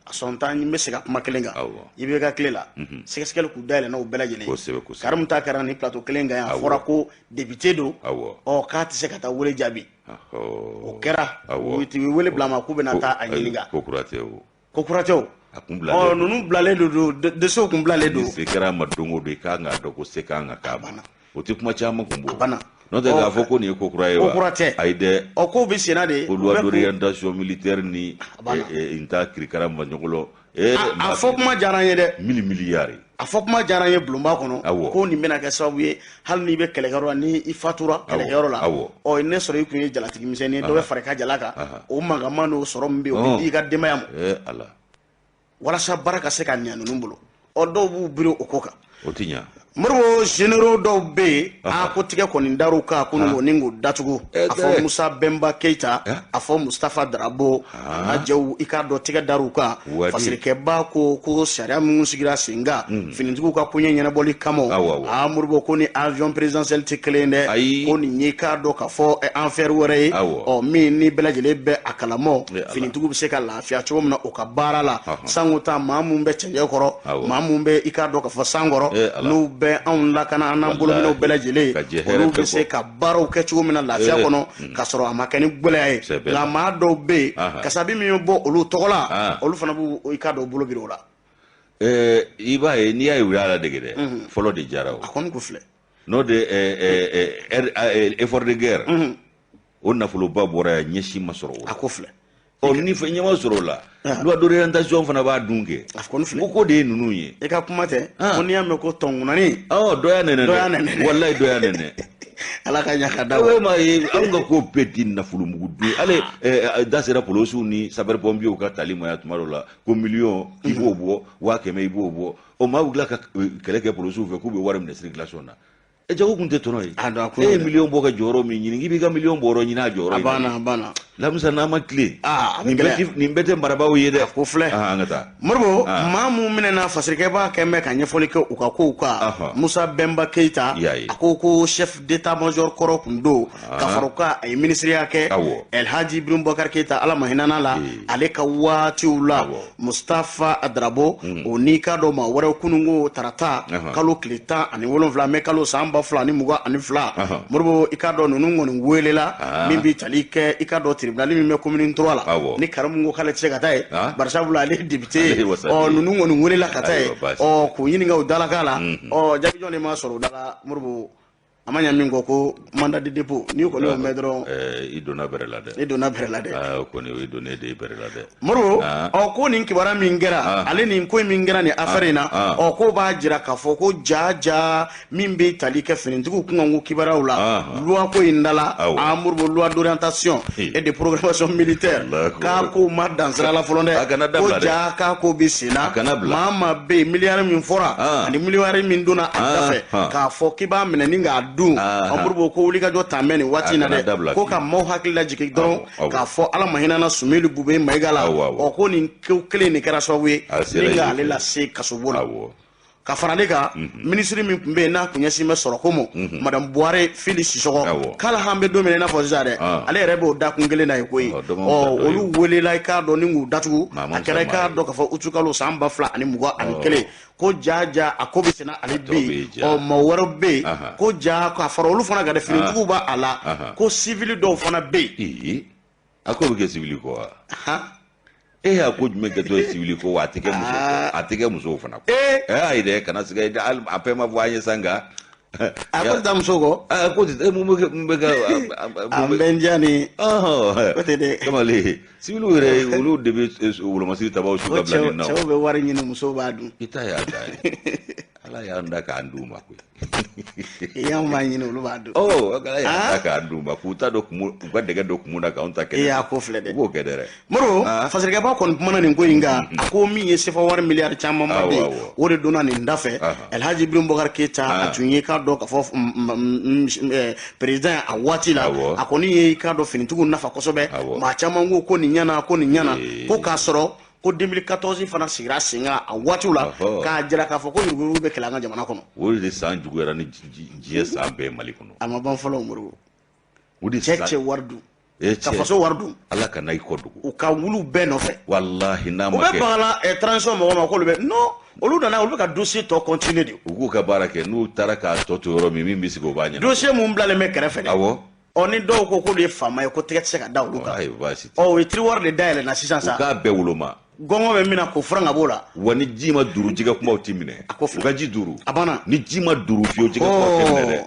A sɔn t'an bɛ segin a kuma kelen kan. I bɛ ka tile la. Sɛgɛsɛgɛli k'u dayɛlɛ n'o bɛɛ lajɛlen ye. Kosɛbɛ kosɛbɛ. Karimu ta kɛra nin plateau kelen kan yan, a fɔra ko député don. Ɔ k'a tɛ se ka taa wele jaabi. O kɛra. U ti wele bila ma k'u bɛna taa a ɲininka. Ko kura tɛ o. Ko kura tɛ o. A kun bilalen. Ɔ ninnu bilalen don, dossier kun bilalen don. Ni se kɛra a ma don o don, i kan k'a dɔn ko se kan ka k'a ma. O tɛ kuma caman kun bɔ. A banna. N'o tɛ k'a fɔ ko nin ye ko kura ye wa? Ko kura tɛ. Ayi dɛ. Ɔ kow bɛ senna de. Ko loi d'orientation militaire ni n ta kirikara maɲɔgɔlɔ. A fɔ kuma diyara n ye dɛ. Mille milliards. A fɔ kuma diyara n ye bulonba kɔnɔ. Ko nin bɛna kɛ sababu ye, hali n'i bɛ kɛlɛkɛyɔrɔ la, ni i fatura kɛlɛkɛyɔrɔ la, ɔ ne sɔrɔ i kun ye jalatigi misɛnnin ye, dɔ bɛ fara i ka jala kan, o mankanman n'o sɔrɔ min bɛ yen, o bɛ di i ka denbaya ma. Ala. Walasa baara ka se ka ɲɛ ninnu bolo. Ɔ dɔw b'u biri o ko kan. O ti ɲɛ. Moribo, généraux dɔw bɛ yen, a ko tigɛ kɔni dar'u kan kununko ni k'u datugu. A fɔ Musa Bɛnba Keyita, a fɔ Mustafa Darabo, a jɛw, i k'a dɔn tigɛ dar'u kan. Fasirikɛba ko sariya minnu sigira sen kan finitigiw ka koɲɛ ɲɛnabɔli kama, a Moribo, ko ni avion présidentiel tɛ kelen dɛ, ko nin ye k'a dɔn k'a fɔ affaire wɛrɛ ye, ɔ min ni bɛɛ lajɛlen bɛ a kalamɔ, finitigiw bɛ se ka lafiya cogo min na u ka baara la. Sango ta maa mun bɛ cɛncɛn kɔrɔ, maa mun bɛ i k'a dɔn k'a fɔ san kɔrɔ, n'u bɛ anw lakana, an n'an bolominɛw bɛɛ lajɛlen, olu bɛ se ka baaraw kɛ cogo min na lafiya kɔnɔ, k'a sɔrɔ a ma kɛ ni gɛlɛya ye. Nka maa dɔw bɛ yen, kasabi min bɛ bɔ olu tɔgɔ la, olu fana b'u i k'a dɔn bolo biri o la. I b'a ye, n'i y'a ye u y'a ladege dɛ, fɔlɔ de jara o. A kɔni ko filɛ. N'o de effort de guerre, o nafoloba bɔra yan, ɲɛsi ma sɔrɔ o la. A ko filɛ. Ɔ ni fɛn ɲɛma sɔrɔ o la, loi d'orientation fana b'a dun kɛ. A kɔni filɛ. Ko ko de ye ninnu ye. I ka kuma tɛ ko n'i y'a mɛn ko tɔnkunnani. Ɔ dɔ y'a nɛnɛ dɔ y'a nɛnɛ. Walayi, dɔ y'a nɛnɛ. Ala ka ɲa ka da. E ma ye, anw ka ko bɛɛ di nafolomugu dun ye. Hali da sera polosiw ni sapeur pompiers ka tali ma yan tuma dɔ la, ko miliyɔn i b'o bɔ, 100 000 i b'o bɔ. Ɔ maa bɛ tila ka kɛlɛ kɛ polosiw fɛ k'u bɛ wari minɛ circulation na. E jago kun tɛ tɔnɔ ye. E ye miliyɔn bɔ ka jɔyɔrɔ min ɲini, k'i b'i ka miliyɔn bɔ yɔrɔ ɲini, a jɔyɔrɔ. A banna, a banna. Lamisa, n'a ma tilen, nin bɛɛ tɛ marabaaw ye dɛ. A ko filɛ. An ka taa. Moribo, maa mun minɛna, fasirikɛba kɛn bɛ ka ɲɛfɔli kɛ u ka kow kan, Musa Bɛnba Keyita, a ko chef d'état major kɔrɔ kun don, ka fara o kan a ye minisiriya kɛ Elhaji Ibrahim Boubacar Keyita, Ala ma hinɛ la, ale ka waatiw la. Mustafa Darabo, o n'i ka dɔn maa wɛrɛw, kununko tarata, kalo tile 17 mɛ kalo, san 2022, Moribo, i k'a dɔn ninnu kɔni welela min bɛ tali kɛ i k'a dɔn tribunal min bɛ commune 3 la, ni Karimu ko k'ale tɛ se ka taa yen, barisabula ale ye député ye. Ɔ ninnu kɔni welela ka taa yen, ɔ k'u ɲininka u dalakan la. Ɔ jaabi jɔn de ma sɔrɔ u da la? Moribo, a ma ɲa min kɔ, ko mandat de dépôt, n'i kɔni y'o mɛn dɔrɔn. I donna bɛrɛ la dɛ. I donna bɛrɛ la dɛ. O kɔni, o ye donnen de ye bɛrɛ la dɛ. Moribo, ɔ ko nin kibaruya min kɛra, ale nin ko min kɛra nin affaire in na, ɔ ko b'a jira k'a fɔ ko ja ja min bɛ tali kɛ finitigiw kunkanko kibaruyaw la, loi ko in da la, a Moribo, loi d'orientation et de programmation militaire, k'a ko ma dan sira la fɔlɔ dɛ, ko ja k'a ko bɛ sen na. Maa maa bɛ yen, miliyari min fɔra ani miliyari min donna a da fɛ, k'a fɔ k'i b'a minɛ ni k'a dun, an Moribo, ko wulikajɔ tan bɛ nin waati in na dɛ. Ko ka maaw hakili lajigin dɔrɔn k'a fɔ Ala ma hinɛ na Sumeli Bube Mayiga la, ɔ ko nin ko kelen nin kɛra sababu ye ni k'ale lase kasobon la. Ka fara ale kan, minisiri min tun bɛ yen n'a tun ɲɛsin bɛ sɔrɔko ma, madame Buware Fili Sisɔgɔ, k'ala han bɛ don min na i n'a fɔ sisan dɛ, ale yɛrɛ b'o dakun kelen na ye koyi. Ɔ olu welela i k'a dɔn ni k'u datugu, a kɛra i k'a dɔn k'a fɔ utukalo san 2021. Ko ja ja a ko bɛ senna ale bɛ yen. Ɔ maa wɛrɛw bɛ yen, ko ja ka fara olu fana kan dɛ, finitigiw b'a a la, ko sivili dɔw fana bɛ yen. A ko bɛ kɛ sivili kɔ wa? E y'a ko jumɛn kɛtɔ ye sivili ko wa? A tɛ kɛ muso, a tɛ kɛ musow fana kɔ. Ayi dɛ, kana siga, a fɛn ma fɔ an ye sa, nka. A ko tɛ taa muso kɔ. A ko tɛ mun bɛ mun bɛ ka. An bɛ n diya ni. O tɛ dɛ. Kamalen, siviliw yɛrɛ, olu de bɛ wolomasiri tabaw su ka bila nin na. Cɛw bɛ wari ɲini, musow b'a dun. I ta y'a da ye. Ala y'an da k'an d'u ma koyi. I y'anw b'a ɲini, olu b'a dun. Ɔ Ala y'an da k'an d'u ma, k'u ta dɔ kumu, u ka dɛgɛ dɔ kumu na k'anw ta kɛnɛ. I y'a ko filɛ dɛ. U b'o kɛ dɛ. Moribo, fasirikɛba kɔni kumana nin ko in kan, a ko min ye sefa wari miliyari camanba bɛ yen, o de donna nin da fɛ. Elhaji Ibrahim Boubacar Keita, a tun ye k'a dɔn k'a fɔ président a waati la, a kɔni ye k'a dɔn finitigiw nafa kosɛbɛ. Maa caman ko ko nin ɲɛna, ko nin ɲɛna, ko k'a sɔrɔ ko 2014 fana sigira sen kan a waatiw la, k'a jira k'a fɔ ko yuruguyurugu bɛ kɛlɛ an ka jamana kɔnɔ. O de san juguyara ni diɲɛ san bɛɛ Mali kɔnɔ. A ma ban fɔlɔ, Moribo. O de cɛ cɛ wari dun ka faso wari dun. Ala kana i kɔ dogo. U ka wulu bɛɛ nɔfɛ. Walahi, n'a ma kɛ. U bɛ bagala transition mɔgɔw ma k'olu bɛ non, olu nana, olu bɛ ka dossier tɔ continuer de. U k'u ka baara kɛ, n'u taara k'a tɔ to yɔrɔ min, min bɛ sigi o b'a ɲɛna. Dossier mun bilalen bɛ kɛrɛfɛ dɛ. Ɔ ni dɔw ko k'olu ye faama ye, ko tɛgɛ tɛ se ka da olu kan. Ayi, baasi tɛ. Ɔ o ye tiroir de dayɛlɛ na sisan sa. U k'a bɛɛ woloma. Gɔngɔn bɛ min na, k'o furan ka b'o la. Wa ni ji ma duuru, jɛgɛ kumaw ti minɛ. A ko filɛ. U ka ji duuru. A banna. Ni ji ma duuru fiyewu, jɛgɛ kumaw tɛ minɛ dɛ.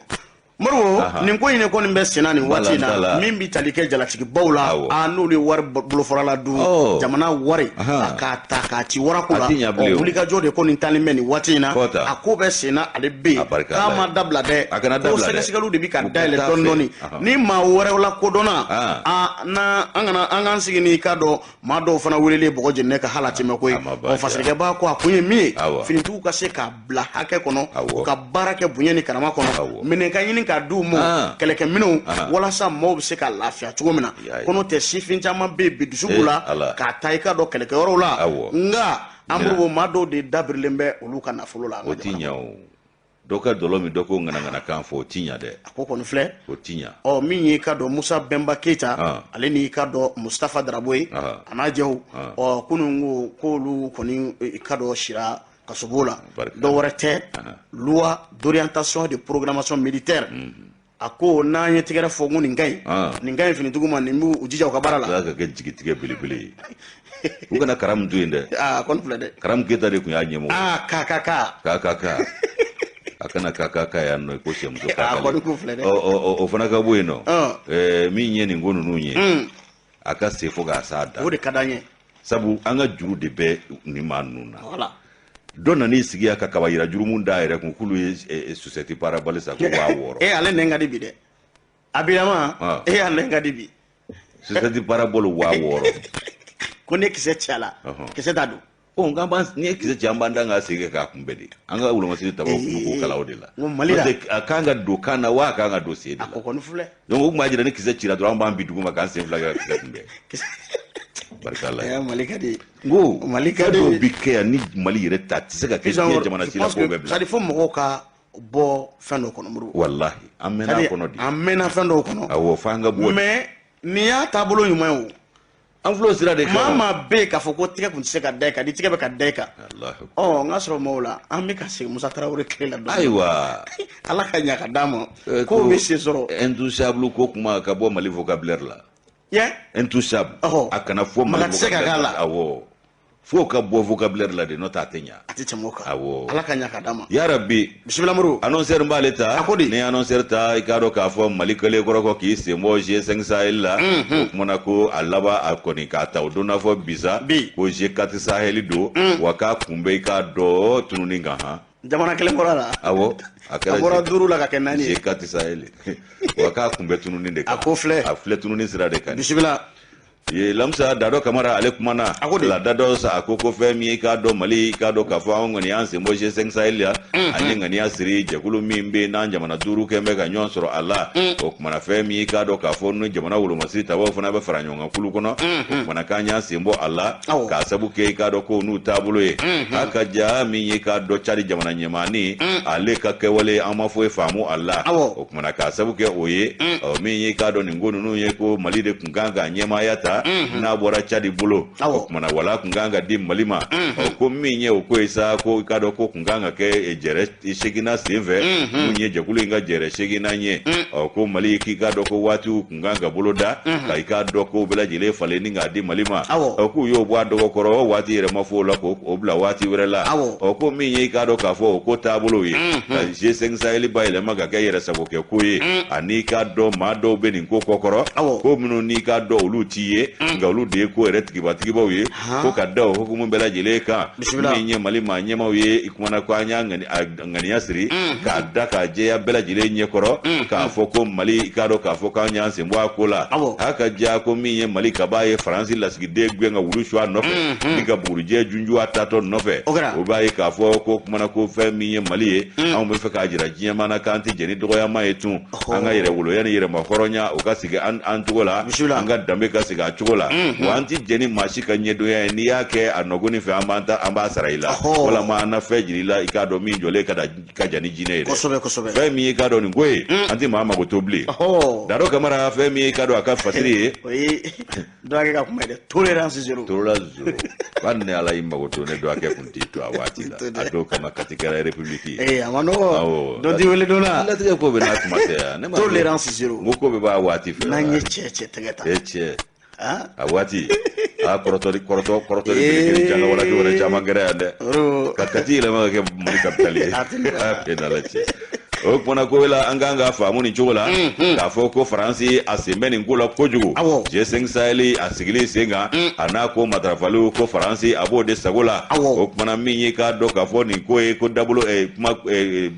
Moribo, nin ko in de kɔni bɛ senna nin waati in na, min bɛ tali kɛ jalatigibaw la, a n'olu ye wari bolofarala dun, jamana wari, a k'a ta k'a ci warako la. Wulikajɔ de kɔni taalen bɛ nin waati in na, a ko bɛ senna, ale bɛ yen k'a ma dabila dɛ, ko sɛgɛsɛgɛliw de bɛ ka dayɛlɛ dɔɔni dɔɔni. Ni maa wɛrɛw la kodɔnna, a na an kana an k'an sigi n'i ka dɔn maa dɔw fana welelen bɔgɔ jeninen ka hali a tɛmɛ ko ye. Ɔ fasirikɛbaa ko a kun ye min ye, finitigiw ka se k'a bila hakɛ kɔnɔ, u ka baara kɛ bonya ni karama kɔnɔ, minɛn ka ɲini k'a d'u ma, kɛlɛkɛminɛnw, walasa maaw bɛ se ka lafiya cogo min na. Ko n'o tɛ, sifin caman bɛ yen bi dusu b'u la k'a ta i ka dɔn kɛlɛkɛyɔrɔw la, nka an Moribo, maa dɔw de dabirilen bɛ olu ka nafolo la. O ti ɲɛ o. Dɔ ka dɔlɔ min, dɔ ko ŋanaŋanakan fɔ, o ti ɲa dɛ. A ko kɔni filɛ. O ti ɲa. Ɔ min y'i ka dɔn Musa Bɛnba Keyita, ale n'i ka dɔn Mustafa Darabo ye, a n'a jɛw, ɔ kunun ko k'olu kɔni i ka dɔn sira kasobo la. Dɔ wɛrɛ tɛ, loi d'orientation de programmation militaire. A ko n'an ye tigɛrɛ fɔ ko nin ka ɲi, nin ka ɲi finitigiw ma, nin b'u jija u ka baara la. Ala ka kɛ jigitigɛ belebele ye. U kana Karamu to yen dɛ. Aa, kɔni filɛ dɛ. Karamu Keyita de tun y'a ɲɛmɔgɔ. Aa, ka ka ka. Ka ka ka. A kana ka ka ka yan nɔ ko sɛmuso ka. A kɔni ko filɛ dɛ. Ɔ o fana ka bɔ yen nɔ. Min ye nin ko ninnu ye, a ka se fo k'a s'a dan. O de ka d'an ye. Sabu an ka juru de bɛ nin maa ninnu na. Dɔ nan'i sigi a ka kaba yira jurumun da yɛrɛ kun k'olu ye société parabole sa ko 6000. E ale nɛn ka di bi dɛ. Abirama, e y'a nɛn ka di bi. Société parabole 6000. Ko ne kisɛ ci a la, kisɛ t'a don. Ɔ nka n'i ye kisɛ ci, an b'an da k'a segin k'a kunbɛn de. An ka wolomasiri tabaw kun b'o kala o de la. Mali la, a kan ka don kan na wa a kan ka don sen de la. A ko kɔni filɛ. Donc o tun b'a jira ni kisɛ cira dɔrɔn, an b'an bi duguma k'an sen fila kɛ ka kisɛ kunbɛn. Barika la. Mali ka di. N ko Mali ka di. Dɔw bi kɛ yan ni Mali yɛrɛ ta tɛ se ka kɛ diɲɛ jamana si la k'o bɛɛ bila. C'est à dire fo mɔgɔw ka bɔ fɛn dɔ kɔnɔ, Moribo. Walahi, an mɛnna a kɔnɔ de. An mɛnna fɛn dɔw kɔnɔ. Awɔ, f'an ka bɔ. Mais nin y'a taabolo ɲuman ye o. An filɛ o sira de kan. Maa maa bɛ yen k'a fɔ ko tigɛ kun tɛ se ka da i kan, ni tigɛ bɛ ka da i kan. Ɔ n ka sɔrɔ maaw la, an bɛ ka segin Musa Tarawele tile la dɔɔnin. Ayiwa. Ala ka ɲa ka d'a ma. Kow bɛ se sɔrɔ. Intouchable ko kuma ka bɔ Mali vocabulaire la. Yɛ. Intouchable. A kana fɔ Mali vocabulaire la. Awɔ. Fo ka bɔ vocabulaire la de, n'o tɛ a tɛ ɲa. A tɛ tɛmɛ o kan. Awɔ. Ala ka ɲa ka d'a ma. Yarabi. Bisimila Moribo. Annonceur b'ale ta. A ko di. Ni annonceur ta, i k'a dɔn k'a fɔ Mali kɛlen kɔrɔ kɔ k'i sen bɔ G5 Sahel la. O kumana ko a laban a kɔni k'a ta o don n'a fɔ bi sa. Bi. Ko G4 Sahel don. Wa k'a kun bɛ i k'a dɔn tununi kan han. Jamana kelen bɔra la. Awɔ. A kɛra a bɔra 5 la ka kɛ 4 ye. G4 Sahel. Wa k'a kun bɛ tununi de kan. A ko filɛ. A filɛ tununi sira de kan. Bisimila. Ye Lamisa Dado Kamara ale kumana. La Dado sa a ko ko fɛn min ye k'a dɔn Mali k'a dɔn k'a fɔ anw kɔni y'an sen bɔ G5 Sahel la. An ye ŋaniya siri jɛkulu min bɛ yen n'an jamana 5 kɛn bɛ ka ɲɔgɔn sɔrɔ a la. O kumana fɛn min ye k'a dɔn k'a fɔ ni jamana wolomasiri tabaw fana bɛ fara ɲɔgɔn kan kulu kɔnɔ. O kumana k'an y'an sen bɔ a la. K'a sabu kɛ i k'a dɔn ko n'u taabolo ye. A ka ja min ye k'a dɔn Cadi jamana ɲɛmaani ale ka kɛwale an ma foyi faamu a la. O kumana k'a sabu kɛ o ye. Min ye k'a dɔn nin ko ninnu ye ko Mali de kun kan ka ɲɛmaaya ta. N'a bɔra Cadi bolo, o kumana wala kun kan ka di Mali ma. Ko min ye o ko ye sa, ko i k'a dɔn ko kun kan ka kɛ jɛrɛ 8nan sen fɛ, mun ye jɛkulu in ka jɛrɛ 8nan ye. Ko Mali k'i k'a dɔn ko waatiw kun kan ka bolo da ka i k'a dɔn ko bɛɛ lajɛlen falen ni k'a di Mali ma. K'u y'o bɔ a dɔgɔkɔrɔ waati yɛrɛ ma fɔ o la k'o bila waati wɛrɛ la. Ko min ye i k'a dɔn k'a fɔ o ko taabolo ye ka G5 Sahel bayɛlɛma ka kɛ yɛrɛsagokɛ ko ye, ani i k'a dɔn maa dɔw bɛ nin ko kɔkɔrɔ, ko minnu n'i k'a dɔn olu t'i ye, nka olu de ye ko yɛrɛ tigibatigibaw ye. Ko ka da o hukumu bɛɛ lajɛlen kan, min ye Mali maa ɲɛmaw ye, i kumana ko an y'a ŋaniya siri k'a da k'a jɛya bɛɛ lajɛlen ɲɛkɔrɔ, k'a fɔ ko Mali i k'a dɔn k'a fɔ k'an y'an sen bɔ a ko la. A ka ja ko min ye Mali kaba ye Faransi lasigiden gɛn ka wulu su a nɔfɛ ni ka bugurijɛ junju a tatɔ nɔfɛ, o b'a ye k'a fɔ ko kumana ko fɛn min ye Mali ye, anw bɛ fɛ k'a jira diɲɛmaa na k'an tɛ jɛn ni dɔgɔyama ye tun. An ka yɛrɛwoloya ni yɛrɛmahɔrɔnya o ka sigi an cogo la, an ka danbe ka sigi a cogo la, wa an ti jɛn ni maa si ka ɲɛdonya ye. N'i y'a kɛ a nɔgɔni fɛ, an b'a sara i la, walama an na fɛn jira i la i k'a dɔn min jɔlen ka jan ni jinɛ ye dɛ. Fɛn min ye i k'a dɔn nin ko ye, an ti maa mago to bilen. Dado Kamara fɛn min ye i k'a dɔn a ka fasiri ye. O ye dɔgɔkɛ ka kuma ye dɛ, tolérance zéro. Tolérance zéro. Bari ne Ala y'i mago to ne dɔgɔkɛ kun t'i to a waati la. A dɔw kama Kati kɛra république ye. Ee a ma nɔgɔ. Dɔ t'i wele don la. Latigɛ ko bɛ n'a kuma tɛ yan. Ne ma tolérance zéro. N ko ko bɛɛ b'a waati fɛ. N'an ye cɛ tɛgɛ ta. E cɛ. A waati a kɔrɔtɔli belebele janga wala wɛrɛ caman kɛra yan dɛ. Ka Kati yɛlɛma ka kɛ Mali capitale ye. A bɛ n'Ala cɛ. O kumana ko la an kan ka faamu nin cogo la k'a fɔ ko Faransi a sen bɛ nin ko la kojugu. G5 Sahel a sigili sen kan, a n'a ko matarafaliw, ko Faransi a b'o de sago la. O kumana min ye k'a dɔn k'a fɔ nin ko ye ko dabolo kuma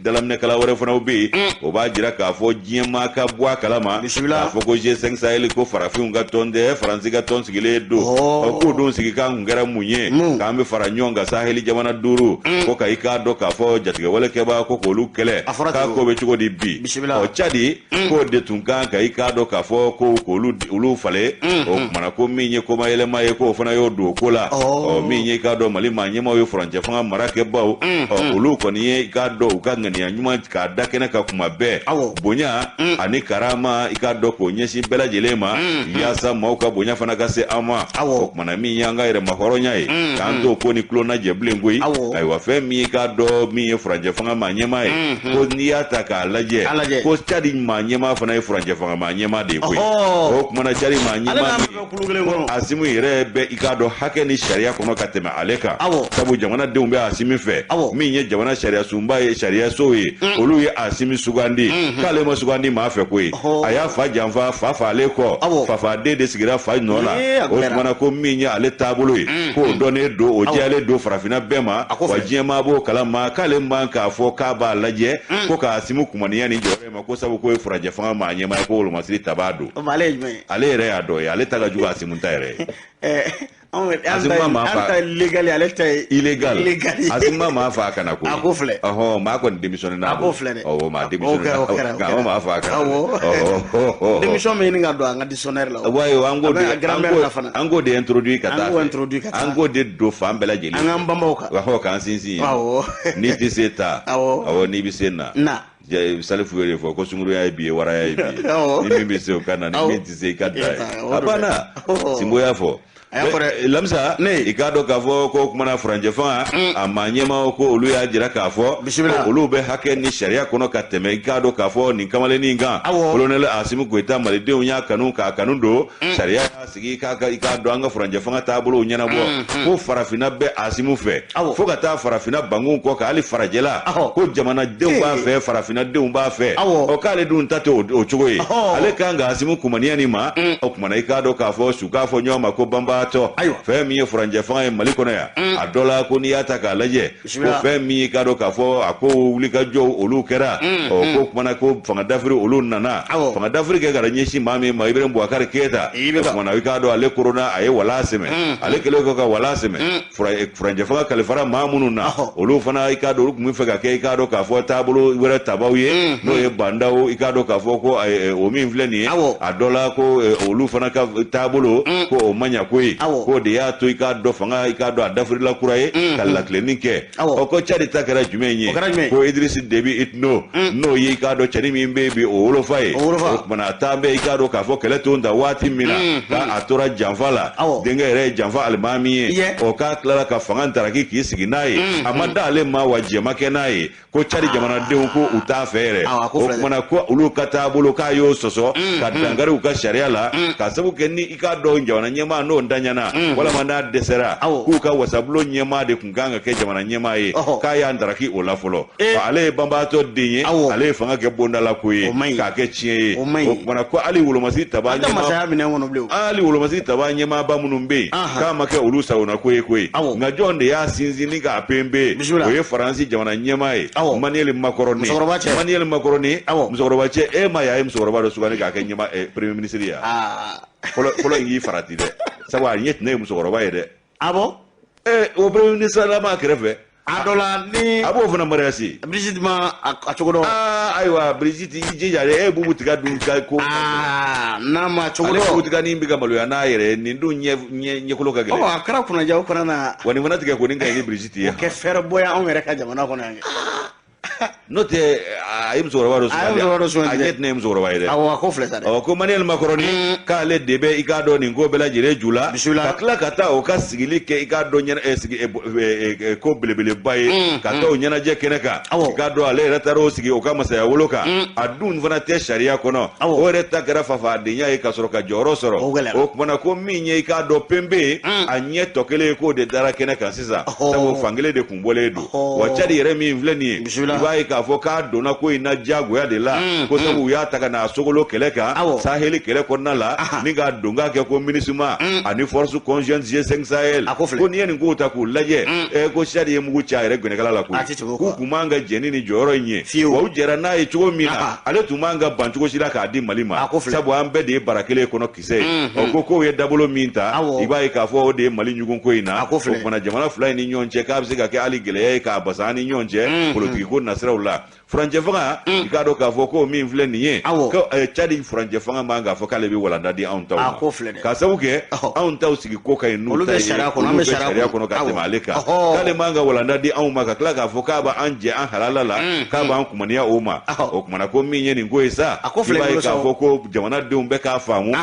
dalaminɛkala wɛrɛ fana bɛ yen, o b'a jira k'a fɔ diɲɛmaa ka bɔ a kalama k'a fɔ ko G5 Sahel ko farafinw ka tɔn tɛ, Faransi ka tɔn sigilen don. Ɔ, k'o don sigikan kun kɛra mun ye? K'an bɛ fara ɲɔgɔn kan Saheli jamana 5, ko ka i k'a dɔn k'a fɔ jatigɛwale kɛbaa ko k'olu kɛlɛ. K'a ko bɛ cogo di bi? Ɔ, Cadi k'o de tun kan ka i k'a dɔn k'a fɔ ko k'olu olu falen. O kumana ko min ye komayɛlɛma ye, k'o fana y'o don o ko la. Ɔ, min ye i k'a dɔn Mali maa ɲɛmaaw ye, furancɛ fanga marakɛbaw, ɔ, olu kɔni ye i k'a dɔn u ka ŋaniya ɲuman k'a da kɛnɛ kan kuma bɛɛ, bonya ani karama, i k'a dɔn k'o ɲɛsin bɛɛ lajɛlen ma, yaasa maaw ka bonya fana ka se an ma. O kumana min y'an ka yɛrɛmahɔrɔnya ye, k'an t'o ko ni tulon lajɛ bilen koyi. Ayiwa, fɛn min ye k'a dɔn min ye furancɛ fanga maa ɲɛmaa ye, ko n'i y'a ta k'a lajɛ, ko Cadi maa ɲɛmaa fana ye furancɛ fanga maa ɲɛmaa de ye koyi. O kumana Cadi maa ɲɛmaa min, ko Asimi yɛrɛ bɛ i k'a dɔn hakɛ ni sariya kɔnɔ ka tɛmɛ ale kan, sabu jamanadenw bɛ Asimi fɛ. Min ye jamana sariya sunba ye, sariya sow ye, olu ye Asimi sugandi, k'ale ma sugandi maa fɛ koyi. A y'a fa janfa, fa faalen kɔ, fafaden de sigira fa nɔ la. O kumana ko min ye ale taabolo ye, k'o dɔnnen don, o jɛyalen don farafinna bɛɛ ma, wa diɲɛmaa b'o kalama, k'ale man k'a fɔ k'a b'a lajɛ ko k'a Asimi kumaniya nin jɔyɔrɔ in ma, ko sabu k'o ye furancɛ fanga maa ɲɛmaa ye, ko wolomasiri tabaa don. Ale yɛrɛ y'a dɔn ye, ale ta ka jugu Asimi ta yɛrɛ ye. Asimi ma fa légal, ale ta ye illégal. Asimi ma fa kana ko. A ko filɛ. Ɔhɔn, maa kɔni démissionné na. A ko filɛ dɛ. Ɔwɔ, maa démissionné na, nka a ma fa kana. Awɔ, démission bɛ ɲini ka don an ka dictionnaire la. Wayi, an k'o de an k'o de introduit ka taa. An k'o introduit ka taa. An k'o de don fan bɛɛ lajɛlen. An k'an banba o kan. Ɔhɔ, k'an sinsin. Awɔ. N'i tɛ se ta. Awɔ. Awɔ, n'i bɛ se na. Na. Salifu y'o de fɔ ko sunkuruya ye bi ye, waraya ye bi ye. Ni min bɛ se o ka na, ni min tɛ se i ka da ye. A banna. Sinbo y'a fɔ. Lamisa, i k'a dɔn k'a fɔ ko kumana furancɛ fanga a maa ɲɛmaaw, ko olu y'a jira k'a fɔ olu bɛ hakɛ ni sariya kɔnɔ ka tɛmɛ i k'a dɔn k'a fɔ nin kamalennin kan, colonel Asimi Goyita. Malidenw y'a kanu k'a kanu don, sariya y'a sigi i k'a dɔn an ka furancɛ fanga taabolow ɲɛnabɔ, ko farafinna bɛ Asimi fɛ fo ka taa farafinna bangun kɔ kan, hali farajɛla, ko jamanadenw b'a fɛ, farafinnadenw b'a fɛ. Ɔ, k'ale dun ta tɛ o cogo ye, ale kan ka Asimi kumaniya nin ma. O kumana i k'a dɔn k'a fɔ su k'a fɔ ɲɔgɔn ma ko banbaatɔ. Fɛn min ye furancɛ fanga ye Mali kɔnɔ yan, a dɔ la ko n'i y'a ta k'a lajɛ, ko fɛn min ye k'a dɔn k'a fɔ a ko wulikajɔw olu kɛra. Ɔ, ko kumana ko fanga dafiri olu nana fanga dafiri kɛ ka ɲɛsin maa min ma, Ibrahim Boubacar Keita. O kumana i k'a dɔn ale korona, a ye wala sɛmɛ, ale kɛlen kɔ ka wala sɛmɛ, furancɛ fanga kalifara maa minnu na, olu fana i k'a dɔn olu tun bɛ fɛ ka kɛ i k'a dɔn k'a fɔ taabolo wɛrɛ tabaw ye, n'o ye bandaw, i k'a dɔn k'a fɔ ko o min filɛ nin ye, a dɔ la ko olu fana ka taabolo ko o ma ɲa koyi, k'o de y'a to i k'a dɔn fanga i k'a dɔn a dafirila kura ye ka lakilenni kɛ. Ɔ, ko Cadi ta kɛra jumɛn ye? Ko Idrisi Debi Itno, n'o ye i k'a dɔn cɛnin min bɛ yen bi, o wolofa ye. O kumana a taa bɛ i k'a dɔn k'a fɔ kɛlɛ to ta waati min na, k'a tora janfa la, denkɛ yɛrɛ ye janfa alimami ye. Ɔ, k'a tilala ka fanga taraki k'i sigi n'a ye, a ma d'ale ma wa jɛma kɛ n'a ye, ko Cadi jamanadenw ko u t'a fɛ yɛrɛ. O kumana ko olu ka taabolo k'a y'o sɔsɔ ka dankari u ka sariya la, ka sabu kɛ ni i k'a dɔn jamana ɲɛmaa n'o daɲana walama n'a dɛsɛra, k'u ka wasabulon ɲɛmaa de tun kan ka kɛ jamana ɲɛmaa ye, k'a y'an daraki o la fɔlɔ. Ale ye banbaatɔ den ye, ale ye fanga kɛ bondala ko ye k'a kɛ tiɲɛ ye. O kumana ko hali wolomasiri taba ɲɛmaa, hali wolomasiri taba ɲɛmaaba minnu bɛ yen, k'a ma kɛ olu sagona ko ye koyi. Nka jɔn de y'a sinsin ni k'a penpe? O ye Faransi jamana ɲɛmaa ye, Emmanuel Macron. Emmanuel Macron, musokɔrɔba cɛ, e ma ye a ye musokɔrɔba dɔ sugandi k'a kɛ ɲɛma premier ministre ye. Fɔlɔ fɔlɔ in y'i farati dɛ, sabu a ɲɛ tun ye musokɔrɔba ye dɛ. Ah bon? O premier ministre la m'a kɛrɛfɛ. A dɔ la ni. A b'o fana mariage. Brigitte ma a cogo dɔn. Aa, ayiwa, Brigitte, i jija dɛ, e Bubu Tiga dun ka ko. Aa, n'a ma cogo dɔn. Ale Bubu Tiga nin bɛ ka maloya n'a yɛrɛ ye, nin dun ɲɛ ɲɛ ɲɛkolo ka gɛlɛn. Ɔ, a kɛra kunnaja o kana na. Wa nin fana tigɛ ko nin ka ɲi ni Brigitte ye. O kɛ fɛɛrɛ bɔ ye anw yɛrɛ ka jamana kɔnɔ yan. N'o tɛ a ye musokɔrɔba dɔ sugandi. A ye musokɔrɔba dɔ sugandi. A ɲɛ tɛna ye musokɔrɔba ye dɛ. Awɔ, a ko filɛ sa dɛ. Ɔ, ko Emmanuel Macron k'ale de bɛ i k'a dɔn nin ko bɛɛ lajɛlen ju la. Bisimila. Ka tila ka taa o ka sigili kɛ i k'a dɔn ɲɛna sigi ko belebeleba ye, ka taa o ɲɛnajɛ kɛnɛ kan. I k'a dɔn ale yɛrɛ taara o sigi o ka masaya wolo kan. A dun fana tɛ sariya kɔnɔ. O yɛrɛ ta kɛra fafadenya ye ka sɔrɔ ka jɔyɔrɔ sɔrɔ. O kumana ko min ye i k'a dɔn penpe, a ɲɛ tɔ kelen k'o de dara kɛnɛ kan sisan. Sabu fankelen de kun bɔlen don. Wa Cadi yɛrɛ min filɛ nin ye, i b'a b'a ye k'a fɔ k'a donna ko in na diyagoya de la, ko sabu u y'a ta ka n'a sogolo kɛlɛ kan Saheli kɛlɛ kɔnɔna la, ni k'a donka kɛ ko MINUSMA ani force conjointe G5 Sahel. Ko n'i ye nin kow ta k'u lajɛ, ko Tchad ye mugu ci a yɛrɛ gɛnɛkala la koyi. K'u kun man ka jɛn ni nin jɔyɔrɔ in ye, wa u jɛra n'a ye cogo min na, ale tun man ka ban cogo si la k'a di Mali ma, sabu an bɛɛ de ye bara kelen kɔnɔ kisɛ ye. Ɔ ko kow ye dabolo min ta, i b'a ye k'a fɔ o de ye Mali ɲugun ko in na. O kumana jamana fila in ni ɲɔgɔn cɛ, k'a bɛ se ka kɛ hali gɛlɛya ye k'a basa an ni ɲɔgɔn cɛ politiki ko nasiraw la. Furancɛ fanga, i k'a dɔn k'a fɔ ko min filɛ nin ye, ko Tchad furancɛ fanga man k'a fɔ k'ale bɛ walanda di anw taw ma, k'a sabu kɛ anw taw sigi ko ka ɲi n'u ta ye, olu bɛ sariya kɔnɔ ka tɛmɛ ale kan, k'ale man ka walanda di anw ma ka tila k'a fɔ k'a b'an jɛ an halala la, k'a b'an kumaniya o ma. O kumana ko min ye nin ko ye sa, i b'a ye k'a fɔ ko jamanadenw bɛ k'a faamu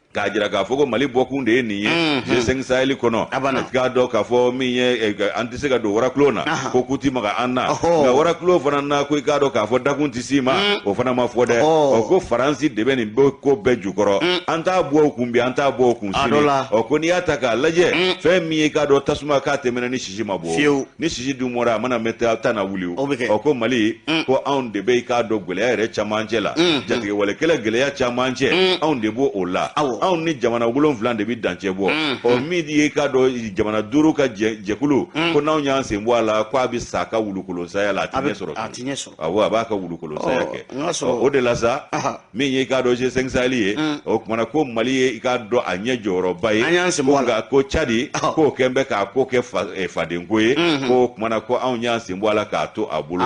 k'a jira k'a fɔ ko Mali bɔkun de ye nin ye G5 Sahel kɔnɔ. K'a dɔn k'a fɔ min ye, an tɛ se ka don warakulon na, ko ku ti maga an na, nka warakulon fana na, ko i k'a dɔn k'a fɔ dakun tɛ s'i ma, o fana ma fɔ dɛ. Ɔ ko Faransi de bɛ nin ko bɛɛ jukɔrɔ, an t'a bɔ o kun bi, an t'a bɔ o kun sini. Ɔ ko n'i y'a ta k'a lajɛ, fɛn min ye, k'a dɔn tasuma k'a tɛmɛna ni sisi ma bɔ, ni sisi dun bɔra, a mana mɛn tan na wuli. Ɔ ko Mali, ko anw de bɛ i k'a dɔn gɛlɛya yɛrɛ camancɛ la, jatigɛwalekɛlɛ gɛlɛya camancɛ, anw de b'o o la. Anw ni jamana 7 de bɛ dancɛ bɔ. Ɔ min ye k'a dɔn jamana 5 ka jɛkulu, ko n'anw y'an sen bɔ a la, ko a bɛ sa a ka wulukolonsaya la, a tɛ ɲɛ sɔrɔ. Awɔ, a b'a ka wulukolonsaya kɛ. O de la sa, min ye i k'a dɔn G5 Sahel ye, o kumana ko Mali ye i k'a dɔn a ɲɛ jɔyɔrɔba ye, nka ko Tchad k'o kɛn bɛ k'a ko kɛ fadenko ye, ko kumana ko anw y'an sen bɔ a la k'a to a bolo.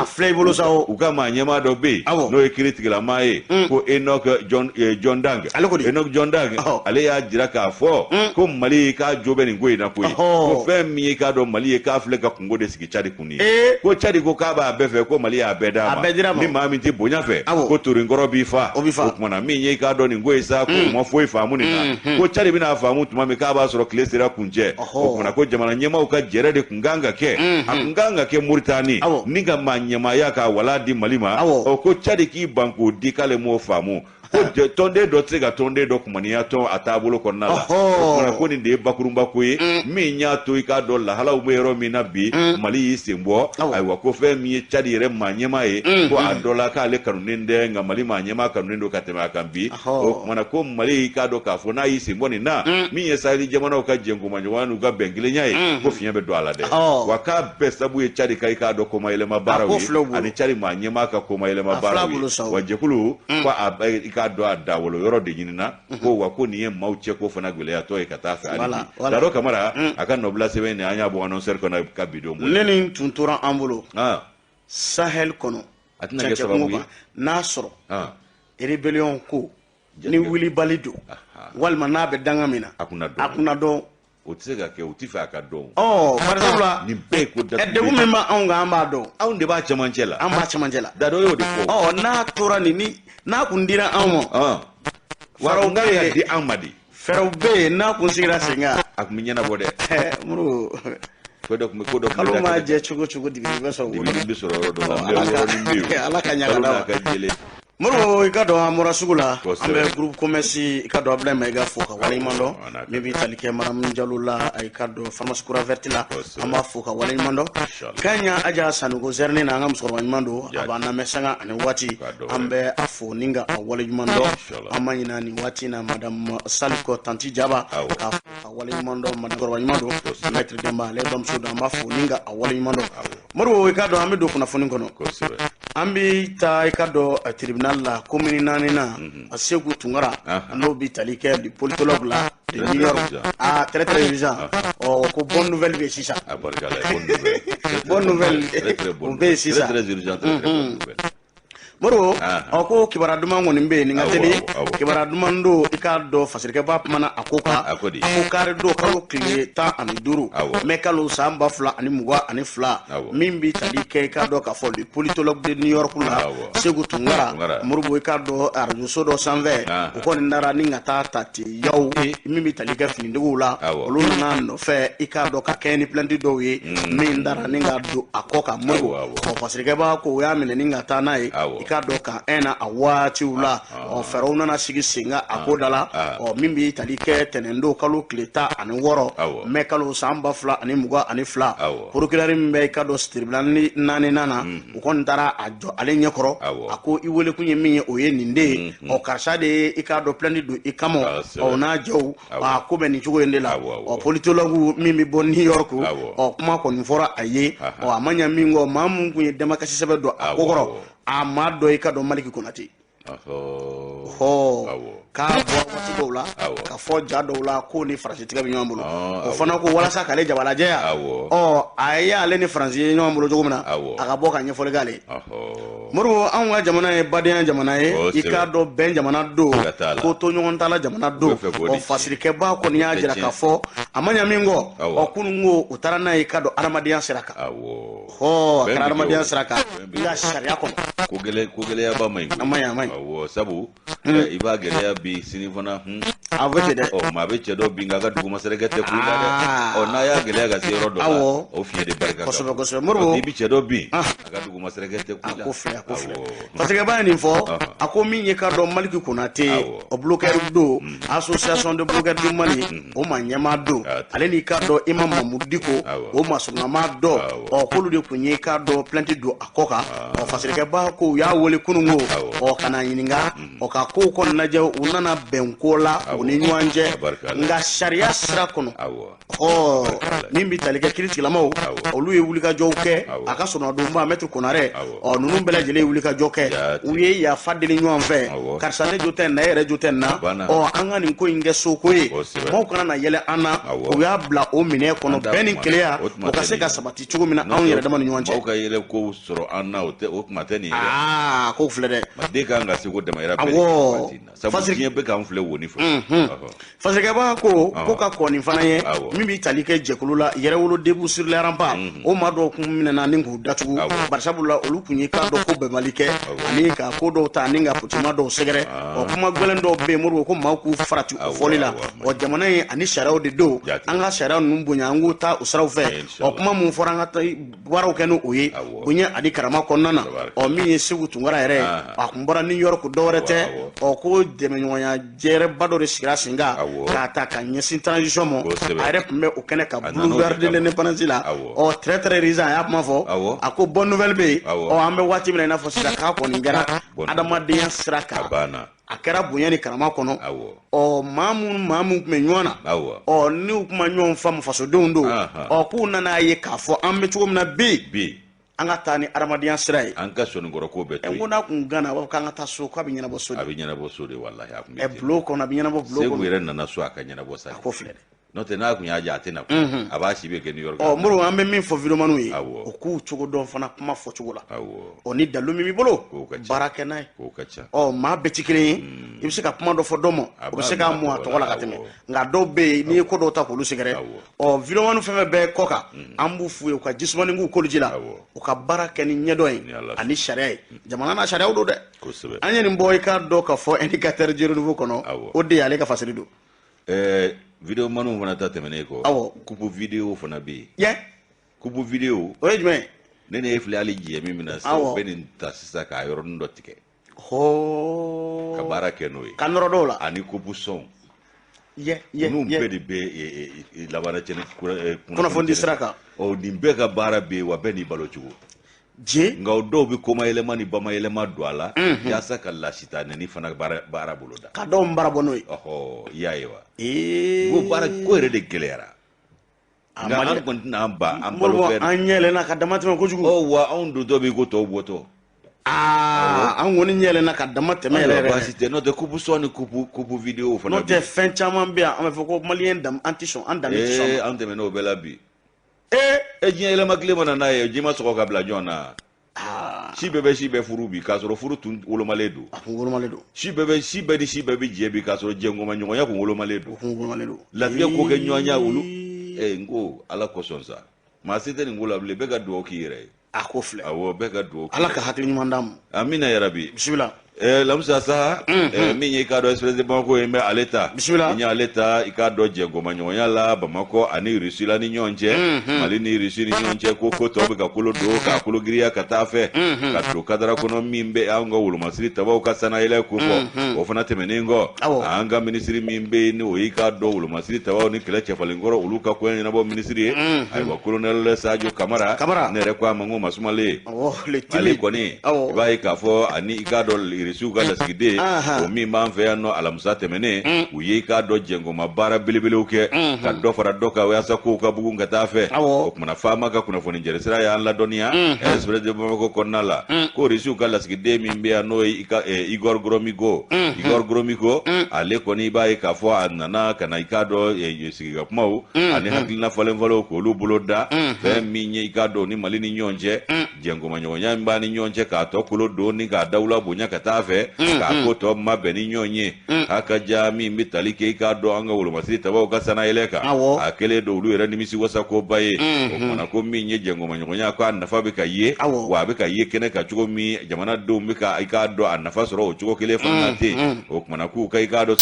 U ka maa ɲɛmaa dɔ bɛ yen, n'o ye kiiritigɛlamaa ye, ko Enoch John Dang. Enoch John Dang, ale y'a jira k'a fɔ ko Mali k'a jo bɛ nin ko in na koyi, ko fɛn min ye k'a dɔn Mali ye, k'a filɛ ka kungo de sigi Tchad kun ye, ko Tchad ko k'a b'a bɛɛ fɛ, ko Mali y'a bɛɛ d'a ma, ni maa min tɛ bonya fɛ, ko torinkɔrɔ b'i fa. O kumana min ye k'a dɔn nin ko ye sa, ko u ma foyi faamu nin na, ko Tchad bɛna faamu tuma min, k'a b'a sɔrɔ tile sera kuncɛ. O kumana ko jamana ɲɛmaaw ka jɛrɛ de kun kan ka kɛ, a kun kan ka kɛ Moritani ni ka maa ɲɛmaaya k'a wala di Mali ma. Ɔ ko Tchad k'i ban k'o di, k'ale m'o faamu, ko tɔnden dɔ tɛ se ka tɔnden dɔ kumaniya tɔn a taabolo kɔnɔna la. O kumana ko nin de ye bakurunba ko ye, min y'a to i k'a dɔn lahalaw bɛ yɔrɔ min na bi, Mali y'i sen bɔ. Ayiwa, ko fɛn min ye Tchad yɛrɛ maa ɲɛmaa ye, ko a dɔ la k'ale kanunen tɛ, nka Mali maa ɲɛmaa kanunen don ka tɛmɛ a kan bi. O kumana ko Mali k'a dɔn k'a fɔ n'a y'i sen bɔ nin na, min ye Saheli jamanaw ka jɛnkomaɲɔgɔnya n'u ka bɛn kelenya ye, ko fiɲɛ bɛ don a la dɛ. Wa k'a bɛɛ sabu ye Tchad ka i k'a dɔn komayɛlɛma baaraw ye, ani Tchad maa ɲɛmaa ka komayɛlɛma baaraw ye. Wa jɛkulu ko a i k'a dɔn a dawolo yɔrɔ de ɲinina, ko wa ko nin ye maaw cɛ ko fana gɛlɛyatɔ ye ka taa fɛ. Hali bi Dado Kamara a ka nɔbila sɛbɛn nin, an y'a bɔ annonceur kɔnɔ ka bi don. Ne nin tun tora an bolo Sahel kɔnɔ, a tɛna kɛ sababu ye n'a sɔrɔ rébellion ko ni wulibali don, walima n'a bɛ danga min na, a kunna dɔn. O tɛ se ka kɛ, o tɛ fɛ a ka dɔn. Ɔ par exemple nin bɛɛ ye ko datugulen. Degun min b'anw kan, an b'a dɔn. Anw de b'a cɛmancɛ la. An b'a cɛmancɛ la. Dado y'o de fɔ. Ɔ n'a tora nin, ni n'a kun dira anw ma. Wa kun kan ka di an ma de. Fɛɛrɛw bɛ yen, n'a kun sigira sen kan. A kun bɛ ɲɛnabɔ dɛ. Muru. Ko dɔ kun bɛ ko dɔ. Kalo maa jɛ cogo cogo, dibi bɛ sɔrɔ. Dibi bɛ sɔrɔ yɔrɔ dɔ la. N bɛ yɔrɔnin bɛ yen. Ala ka ɲa ka d'a ma. Kalo n'a ka jele. Moribo, i ka dɔn an bɔra sugu la, an bɛ groupe commerce, i ka dɔn Abdoulaye Mayiga fo ka waleɲuman dɔn, min bɛ tali kɛ Madame Jalo la, i ka dɔn pharmacie Kura Verte la, an b'a fo ka waleɲuman dɔn. Kaɲa Aja Sanogo Zɛrɛni na, an ka musokɔrɔba ɲuman don, a b'an lamɛn sanga ani waati, an bɛ a fo ni ka a waleɲuman dɔn. An ma ɲinɛ nin waati in na Madame Saliko Tanti Jaba, k'a fo ka waleɲuman dɔn, musokɔrɔba ɲuman don, Maître Demba ale bamuso don, an b'a fo ni ka a waleɲuman dɔn. Moribo, i ka dɔn an bɛ don kunnafoni kɔnɔ. An bɛ taa i ka dɔn tribunal la commune 4 na, Segu Tunkara, n'o bɛ tali kɛ du politologue la de New York. Ah, très très urgent. Ɔ ko bonne nouvelle bɛ sisan. Bonne nouvelle o bɛ yen sisan. Très urgent, très très bonne nouvelle. Moribo, ɔ ko kibaruya duman kɔni bɛ yen, nin ka teli. Kibaruya duman don, i k'a dɔn fasirikɛba kumana a ko kan. A ko kari don kalo tile 15 mɛ kalo san 2022, min bɛ tali kɛ i k'a dɔn k'a fɔ le politologue de New York la, Segu Tunkara. Moribo, i k'a dɔn arajoso dɔ sanfɛ, u kɔni nara ni ka taa ta ten yaw, min bɛ tali kɛ finitigiw la, olu nana nɔfɛ, i k'a dɔn ka kɛɲɛ ni plainte dɔw ye min dara ni ka don a kɔ kan. Moribo, ɔ fasirikɛba ko u y'a minɛ ni ka taa n'a ye, i k'a dɔn kan na a waatiw la. Ɔ fɛɛrɛw nana sigi sen kan a ko da la. la. Ɔ, min bɛ tali kɛ tɛnɛndon kalo tile 16 mɛ kalo san 2022, procureur min bɛ i ka dɔn tribunal naaninan na, u kɔni taara a jɔ ale ɲɛkɔrɔ. A ko i welekun ye min ye, o ye nin de ye. Ɔ, karisa de ye i k'a dɔn plainte don i kama. Ɔ, n'a jɔw a ko bɛ nin cogo in de la. Ɔ, politologue min bɛ bɔ New York, ɔ, kuma kɔni fɔra a ye. Ɔ, a ma ɲɛ min kɔ, maa mun kun ye damakasi sɛbɛn don a ko kɔrɔ, a maa dɔ i ka dɔn Maliki Konate hɔ k'a bɔ waati dɔw la ka fɔ ja dɔw la ko ni Faransi tigɛ bɛ ɲɔgɔn bolo. O fana ko walasa k'ale jabalajɛya, ɔ, a ye ale ni Faransi ye ɲɔgɔn bolo cogo min na, a ka bɔ ka ɲɛfɔli k'ale ye. Moribo, anw ka jamana ye badenya jamana ye, i k'a dɔn bɛn jamana don, ko to ɲɔgɔn ta la jamana don. Ɔ, fasirikɛba kɔni y'a jira k'a fɔ a ma ɲɛ min kɔ, ɔ, kunun ko u taara n'a ye i ka dɔn adamadenya sira kan. Ɔ, a kɛra adamadenya sira kan, nka sariya kɔnɔ. Ko gɛlɛyaba ma ɲi. A ma ɲi, a ma ɲi. Awɔ, sabu i b'a gɛlɛya bi, sini fana. A bɛ ten dɛ. Ɔ, maa bɛ cɛ dɔ bin, k'a ka duguma sɛrɛkɛ tɛ ku i la dɛ. Ɔ, n'a y'a gɛlɛya ka se yɔrɔ dɔ la, o fiɲɛ de barika. Kosɛbɛ, kosɛbɛ, Moribo. N'i bɛ cɛ dɔ bin, a ka duguma sɛrɛkɛ tɛ ku i la. A ko filɛ, a ko filɛ. Fasirikɛba ye nin fɔ, a ko min ye k'a dɔn Maliki Konate, o blogueur don, association de blogueurs du Mali o ma ɲɛmaa don, ale n'i k'a dɔn Imam Mamudu Diko o masurunama dɔ, ɔ, k'olu de kun ye k'a dɔn plainte don a kɔ kan. Ɔ, fasirikɛba ko u y'a wele kununko, ɔ, ka na ɲininka, ɔ, ka kow kɔni lajɛ. U nana bɛn ko la u ni ɲɔgɔn cɛ, nka sariya sira kɔnɔ. Ɔ, min bɛ tali kɛ kiiritigilamaw, olu ye wulikajɔw kɛ a ka sɔrɔnadonba Maître Konarɛ. Ɔ, ninnu bɛɛ lajɛlen ye wulikajɔ kɛ, u ye yafa deli ɲɔgɔn fɛ: karisa, ne jo tɛ nin na, e yɛrɛ jo tɛ nin na. Ɔ, an ka nin ko in kɛ soko ye, maaw kana na yɛlɛ an na. U y'a bila o minɛ kɔnɔ, bɛn ni keleya o ka se ka sabati cogo min na anw yɛrɛ dama ni ɲɔgɔn cɛ. Maaw ka yɛlɛ kow sɔrɔ an na, o tɛ, o kuma tɛ nin ye dɛ. Aa, ko filɛ dɛ. Den kan ka se ko damayira bɛɛ waati in na, sabu diɲɛ bɛ k'an filɛ wo ni fɛ. Fasirikɛba ko ka kɔn nin fana ye, min bɛ tali kɛ jɛkulu la Yɛrɛwolo Debout sur les remparts, o maa dɔw kun minɛna ni k'u datugu, barisabula olu kun ye k'a dɔn ko bɛnbali kɛ ani ka ko dɔw ta ani ka politima dɔw sɛgɛrɛ. Ɔ, kuma gɛlɛn dɔw bɛ yen, Moribo, ko maaw k'u farati o fɔli la. Ɔ, jamana in ani sariyaw de don, an ka sariya ninnu bonya, an k'u ta o siraw fɛ. Ɔ, kuma mun fɔra, an ka baaraw kɛ n'o ye bonya ani karama kɔnɔna na. Ɔ, min ye Segu Tunkara yɛrɛ ye, a kun bɔra New York, dɔwɛrɛ tɛ, ɔ, ko dɛmɛɲɔgɔnya jɛrɛba dɔ de sigira sen kan k'a ta ka ɲɛsin transition ma. A yɛrɛ tun bɛ o kɛnɛ kan boulevard de l'Indépendance la. Ɔ, très très récent, a y'a kuma fɔ, a ko bonne nouvelle bɛ yen. Ɔ, an bɛ waati min na i n'a fɔ sisan, k'a kɔni kɛra adamadenya sira kan, a kɛra bonya ni karama kɔnɔ. Ɔ, maa mun tun bɛ ɲɔgɔn na, ɔ, n'u kuma ɲɔgɔn faamu, fasodenw don, ɔ, k'u nana ye k'a fɔ an bɛ cogo min na bi, an ka taa ni adamadenya sira ye. An ka sɔnnikɔrɔ ko bɛɛ to yen. Ko n'a kun gana, a b'a fɔ k'an ka taa so, k'a bɛ ɲɛnabɔ so de. A bɛ ɲɛnabɔ so de, walahi, a kun bɛ. Bulon kɔnɔ, a bɛ ɲɛnabɔ bulon kɔnɔ. Segu yɛrɛ nana so, a ka ɲɛnabɔ sa. A ko filɛ dɛ. N'o tɛ, n'a kun y'a ja, a tɛ na, a b'a si bɛ kɛ New York. Ɔ, Moribo, an bɛ min fɔ videomaniw ye, o k'u cogo dɔn fana kuma fɔcogo la. Ɔ, ni dalu min b'i bolo, baara kɛ n'a ye. K'o ka ca. Ɔ, maa bɛɛ ti kelen ye. I bɛ se ka kuma dɔ fɔ dɔ ma, o bɛ se k'a mɔ a tɔgɔ la ka tɛmɛ, nka dɔw bɛ yen, n'i ye ko dɔw ta k'olu sɛgɛrɛ. Ɔ, videomani fɛn fɛn bɛ kɔ kan, an b'u f'u ye u ka jisumani k'u koloji la, u ka baara kɛ ni ɲɛdɔn ye ani sariya ye. Jamana n'a sariyaw don dɛ. An ye nin bɔ i k'a dɔn ka fɔ Indicateur du Renouveau kɔnɔ, o de y'ale ka fasiri don. Videomaniw fana ta tɛmɛnen kɔ, coupe vidéo fana bɛ yen. Yɛ. Coupe vidéo. O ye jumɛn ye? Ne ni e filɛ hali jɛ min bɛna sisan, o bɛ nin ta sisan k'a yɔrɔnin dɔ tigɛ ka baara kɛ n'o ye. Ka nɔrɔ dɔw la. Ani coupe son. Yɛ yɛ. Ninnu bɛɛ de bɛ labaara cɛnni. Kunnafoni sira kan. Ɔ, nin bɛɛ ka baara bɛ yen wa, bɛɛ n'i balo cogo. Je. Nka o dɔw bɛ komayɛlɛma ni bamayɛlɛma don a la yaasa ka lasita nɛni fana baara bolo da. Ka dɔw baara bɔ n'o ye. Ɔhɔ, i y'a ye wa. Ko baara ko yɛrɛ de gɛlɛyara. Nka an kɔni tɛna an ban an balo fɛn. An ɲɛlɛnna ka dama tɛmɛ kojugu. Ɔ wa, anw dontɔ b'i ko tɔw bɔtɔ. Aa, an kɔni ɲɛlɛnna ka dama tɛmɛ yɛrɛ yɛrɛ. Baasi tɛ, n'o tɛ coupe son ni coupe vidéo fana. N'o tɛ, fɛn caman bɛ yan, an bɛ fɔ ko maliyɛn dam, an tɛ sɔn, an danbe tɛ sɔn. An tɛmɛn'o bɛɛ la bi. E, diɲɛ yɛlɛma tile mana n'a ye, ji ma sɔgɔ ka bila jɔn na. Si bɛɛ bɛ si bɛɛ furu bi, k'a sɔrɔ furu tun wolomalen don. A kun wolomalen don. Si bɛɛ bɛ si bɛɛ ni si bɛɛ bɛ jɛ bi, k'a sɔrɔ jɛnkoma ɲɔgɔnya kun wolomalen don. O kun wolomalen don. Latigɛ ko kɛ ɲɔgɔnya olu. N ko Ala kosɔn sa, maa se tɛ nin ko la bilen, bɛɛ ka dugawu k'i yɛrɛ ye. A ko filɛ. Awɔ, bɛɛ ka dugawu. Ala ka hakili ɲuman d'an ma. Amina yarabi. Bisimila. Lamisa sa, min ye i k'a dɔn Express de Bamako ye, n bɛ ale ta. Bisimila. N y'ale ta i k'a dɔn jɛnkomaɲɔgɔnya la Bamakɔ ani Russie la ni ɲɔgɔn cɛ, Mali ni Russie ni ɲɔgɔn cɛ, ko ko tɔ bɛ ka kolo don k'a kolo giriya ka taa fɛ ka don kadara kɔnɔ min bɛ anw ka wolomasiri tabaw ka sanayɛlɛ ko fɔ. O fana tɛmɛnen kɔ, an ka minisiri min bɛ yen, ni o y'i k'a dɔn wolomasiri tabaw ni kɛlɛ cɛfalenkɔrɔ olu ka koɲɛ ɲɛnabɔ minisiri ye, ayiwa, colonel Sadio Kamara. Kamara. Ne yɛrɛ ko a ma ko masumalen. Le ale kɔni, i b'a ye k'a fɔ ani i k'a dɔn Irisiw ka lasigiden o min b'an fɛ yan nɔ, alamisa tɛmɛnen u ye i k'a dɔn jɛnkoma baara belebelew kɛ ka dɔ fara dɔ kan walasa kow ka bugun ka taa fɛ. O kumana, faama ka kunnafoni jɛrisira y'an ladɔnniya Express de Bamako kɔnɔna la ko Irisiw ka lasigiden min bɛ yan, n'o ye Igor Gromyko, Igor Gromyko, ale kɔni, i b'a ye k'a fɔ a nana ka na i k'a dɔn sigika kumaw ani hakilina falen falenw k'olu bolo da fɛn min ye i k'a dɔn ni Mali ni ɲɔgɔn cɛ jɛnkomaɲɔgɔnya min b'a ni ɲɔgɔn cɛ, k'a tɔ kolo don ni k'a dawula bonya ka taa fɛ, k'a ko tɔ mabɛn ni ɲɔgɔn ye. A ka ja min bɛ tali kɛ i k'a dɔn an ka wolomasiri tabaw ka sanayɛlɛ kan, a kɛlen don olu yɛrɛ nimisi wasakoba ye. O kumana, ko min ye jɛnkomaɲɔgɔnya, ko a nafa bɛ ka ye, wa a bɛ ka ye kɛnɛ kan cogo min, jamanadenw bɛ ka i k'a dɔn a nafa sɔrɔ o cogo kelen fana na ten. O kumana, k'u ka i k'a dɔn